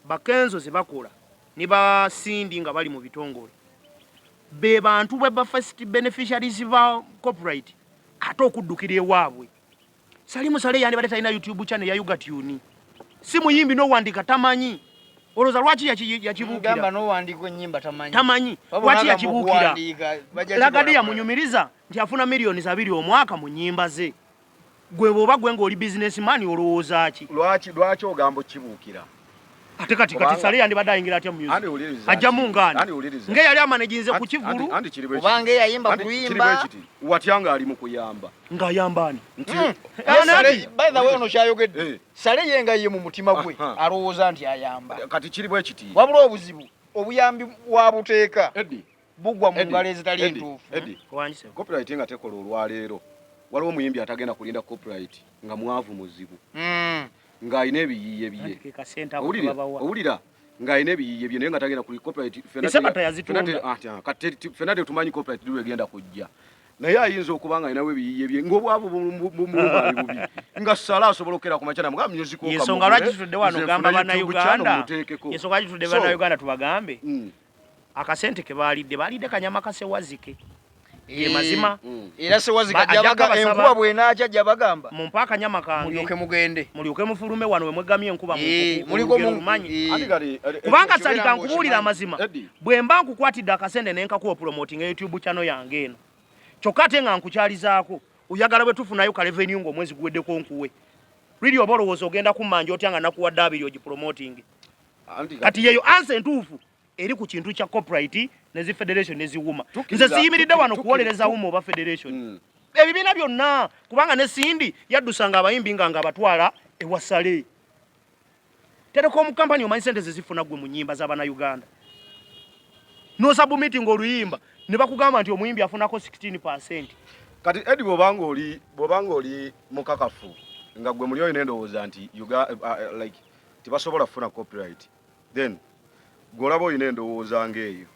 Bakenzo ze bakola ne basindi nga bali mu bitongole, be bantu bwe ba first beneficiaries ba copyright, ate okuddukira ewaabwe. Salimu Sale yandibadde talina YouTube channel ya Ugatune, si muyimbi n'owandiika tamanyi. Olowooza lwaki Gamba yakibuukira? N'owandiika ennyimba tamanyi. Tamanyi. Wabula Lwaki n'agamba yakibuukira? okuwandiika, bajja Lagadi kikola. yamunyumiriza nti afuna 2 miliyoni omwaka mu nnyimba ze. Gwe bw'oba gwe ng'oli businessman, olowooza ki? Lwaki ogamba okibuukira? Ate kati Sale yandibadde ayingira atya mu music? Ani wuliriza Ajjamu ngaani Ani wuliriza ng'eyali amaneginze ku Anti- kivulu? Anti kiri bwe Kubanga kiti. eyayimba Anti ku kiri luyimba. bwe kiti. Watya ng'ali mu kuyamba Ng'ayamba ani? Nti Ye Sale, by the way, ono kyayogedde, Sale ye nga ye mu mutima gwe alowooza nti ayamba. Kati kiri bwe kiti. Wabula obuzibu, obuyambi bwa buteeka Eddie, bugwa mu Eddie, ngalo ezitali Eddie, ntuufu. Eddie, Wangise. copyright nga tekola olwaleero, waliwo omuyimbi atagenda kulinda copyright nga mwavu muzibu, ng'alina ebiyiiye bye. Anti ke kasente ako Owulira? kebabawa. Owulira, ng'alina ebiyiiye bye naye nga tagenda kuli copyright. Eseba tayazitunda. Ffenna tetumanyi copyright lwe egenda kujja, naye ayinza okuba nga alinawo ebiyiiye bye ng'obwavu bumulumba ali bubi, nga Sala asobola okukera ku makya namugaa music. Yensonga lwaki tutudde wano gamba bannayuganda, yensonga lwaki tutudde bannayuganda tubagambe akasente ke baalidde, baalidde kanyama kasewazike ge mazima. Era sewazika Ajja jabaga kabasaba. Enkuba bw'enaakya jabagamba, Mumpe akanyama kange. Mulyoke mugende. Mulyoke mufulume wano wemwegamye enkuba mu mpuku, Muliko olugero lumanyi. Kubanga Ekyo Salika, beera nkubuulira ng'okimanyi. amazima, Eddie. bwe mba nkukwatidde akasente ne nkakuwa promoting YouTube channel yange eno, kyokka ate nga nkukyalizaako, oyagala bwe tufunayo ka revenue ng'omwezi guweddeko nkuwe liri, oba olowooza ogenda kummanja otya nga nakuwadde 20 ogipromoting? Kati yeyo answer entuufu eri ku kintu kya copyright nezi federation neziwuma. Nze siyimiridde wano kuwolereza wuma oba federation, ebibiina byonna, kubanga ne Sindi yaddusanga abayimbi nga abatwala ewasale telecom company. Omanyi sente zezifuna gwe mu nyimba z'abannayuganda, nosubmitting oluyimba ne bakugamba nti omuyimbi afunako 16. Kati Edi, bwobanga oli mukakafu nga gwe muli olina endowooza nti like tebasobola kufuna copyright, then gwolaba olina endowooza ng'eyo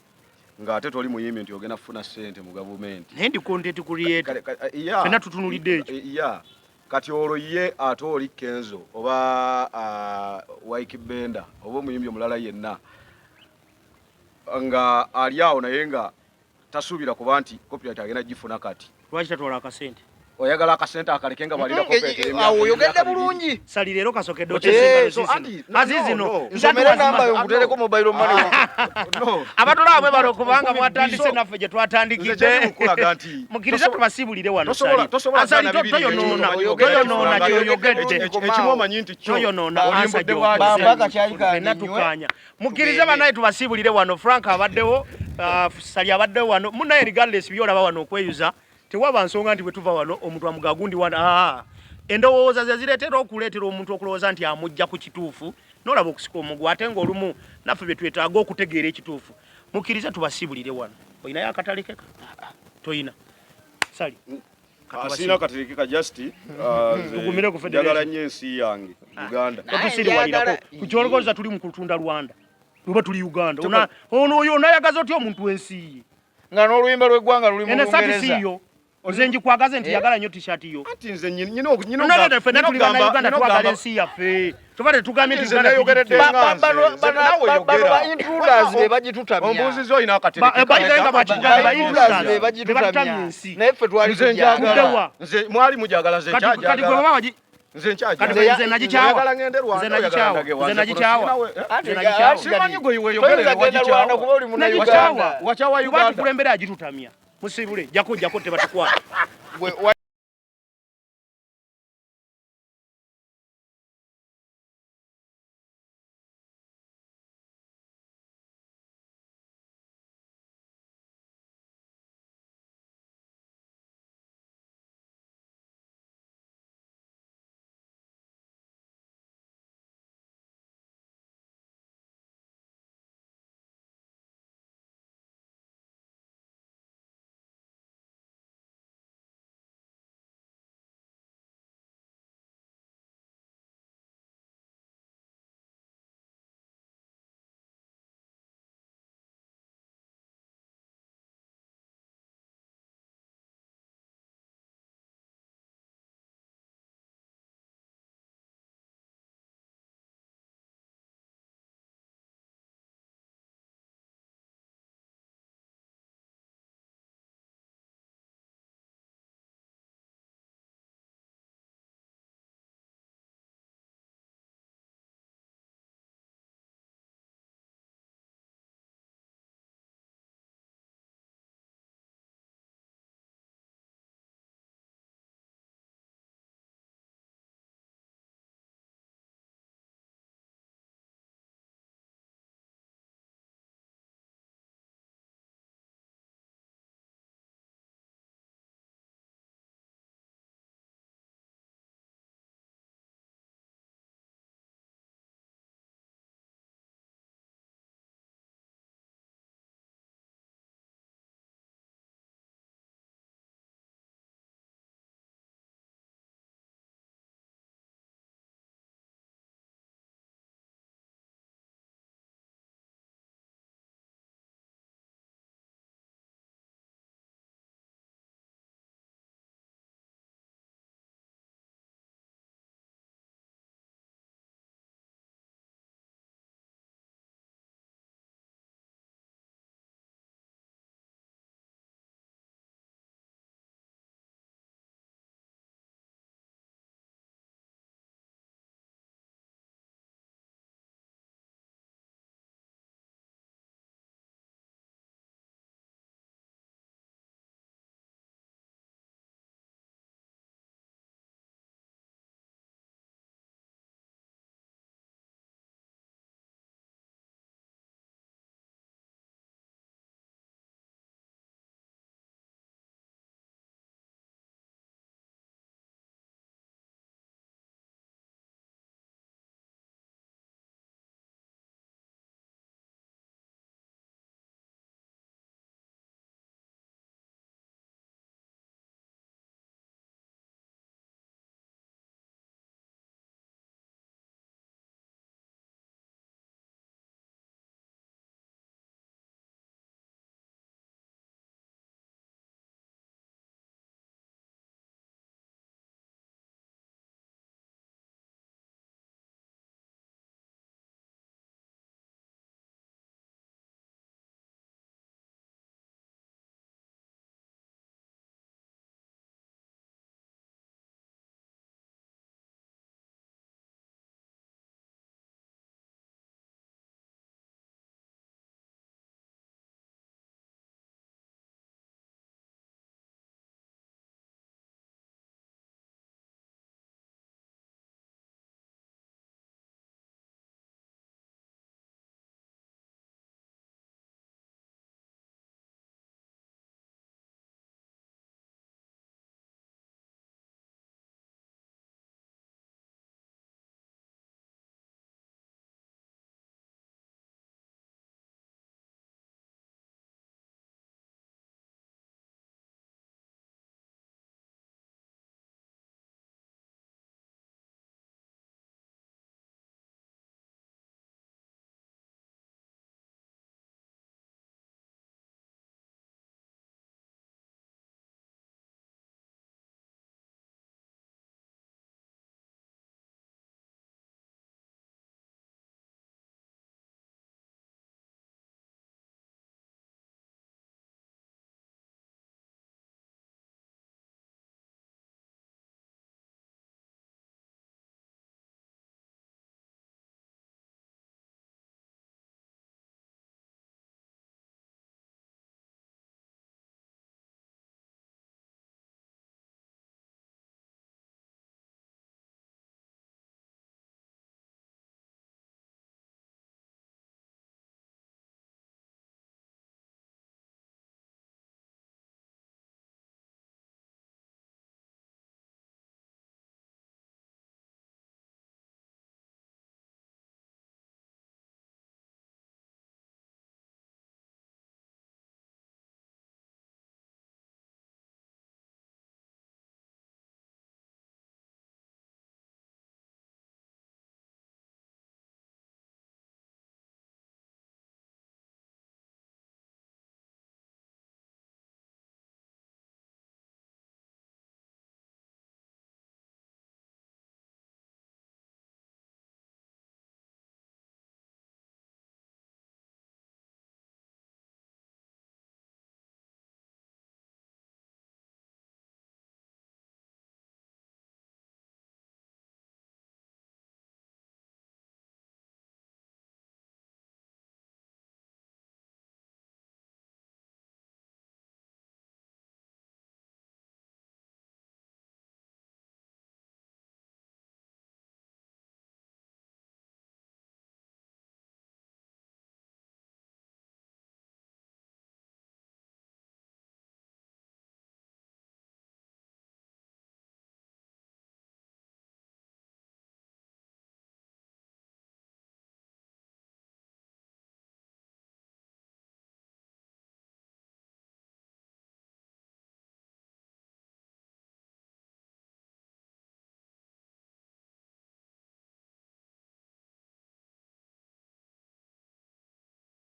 ng'ate toli muyimbi nti ogenda kufuna ssente mu gavumenti. Naye ndi content creator. Yeah. Ffenna tutunulidde ekyo. Yeah. Kati olwo ye ate oli Kenzo oba Ykee Benda oba omuyimbi omulala yenna nga ali awo naye nga tasuubira kuba nti copyright agenda gifuna kati, Lwaki tatwala akasente? Oyagala akasente akaleke nga bwalira copyright Awo ey'emyaka oyogedde 2? Bulungi. Sali leero kasokedde So, anti, no, azizi no, no no. Nsomere namba yo nkutereko mobile money. No. Abatulaba bwe balo, kubanga Nkumi mwatandise bbiri. naffe gye Nze twatandikidde. kyali mukulaga nti Mukkirize tubasiibulire wano. tosobola Asali gaana bibiri toyonoona ng'ekimu toyonoona omanyi kyoyogedde. Ekimu omanyi nti kyo Toyonoona oli ansa mbudde gy'okoze. bwaki. Bamba kakyali kange Ffenna nnywe. tukkaanya. Mukkirize Tugende. bannaye tubasiibulire wano. Frank abaddewo, Sali abaddewo wano munaye. Regardless byolaba wano okweyuza, tewaba nsonga nti bwe tuva wano omuntu amugagundi wano. Endowooza ze zireetera okuleetera omuntu okulowooza nti amujja ku kituufu, n'olaba okusika omugwa, ate ng'olumu naffe bye twetaaga okutegeera ekituufu. Mukkirize tubasibulire wano. Olinayo akatale keka? Toyina. Sali. Ah, sirina katale keka just ah, tugumire ku federation. Njagala nnyo ensi yange ah. Uganda. Totusiriwalirako. Ku kyolowooza tuli mu kutunda Rwanda. Oba tuli Uganda. Ono oyo onayagaza otya omuntu ensi ye? Nga n'oluyimba lw'eggwanga luli mu Lungereza. Eno Nze njikwagaze nti eh? yagala nnyo t-shirt yo. Anti nze nyina nyina nyina ffe tuli bana Uganda twagala ensi yaffe. Tuba tetugambye nti Uganda yogeredde nga nze. Bano ba intruders be bagitutamya. Ombuuziza olina akatereke. Bayinza ba intruders be bagitutamya ensi. Naye ffe twali nze njagala. Nze mwali mujagala nze nkyajagala. Kati gwe baba nze nkyajagala. Nze nagikyawa. Nze nagikyawa. Nze nagikyawa. Nze nagikyawa. Simanyi gwe weyogerere wagikyawa. Nagikyawa. Wakyawa Uganda. Kuba tukulembera agitutamya. Musibule jako jako tebatukwata. Gwe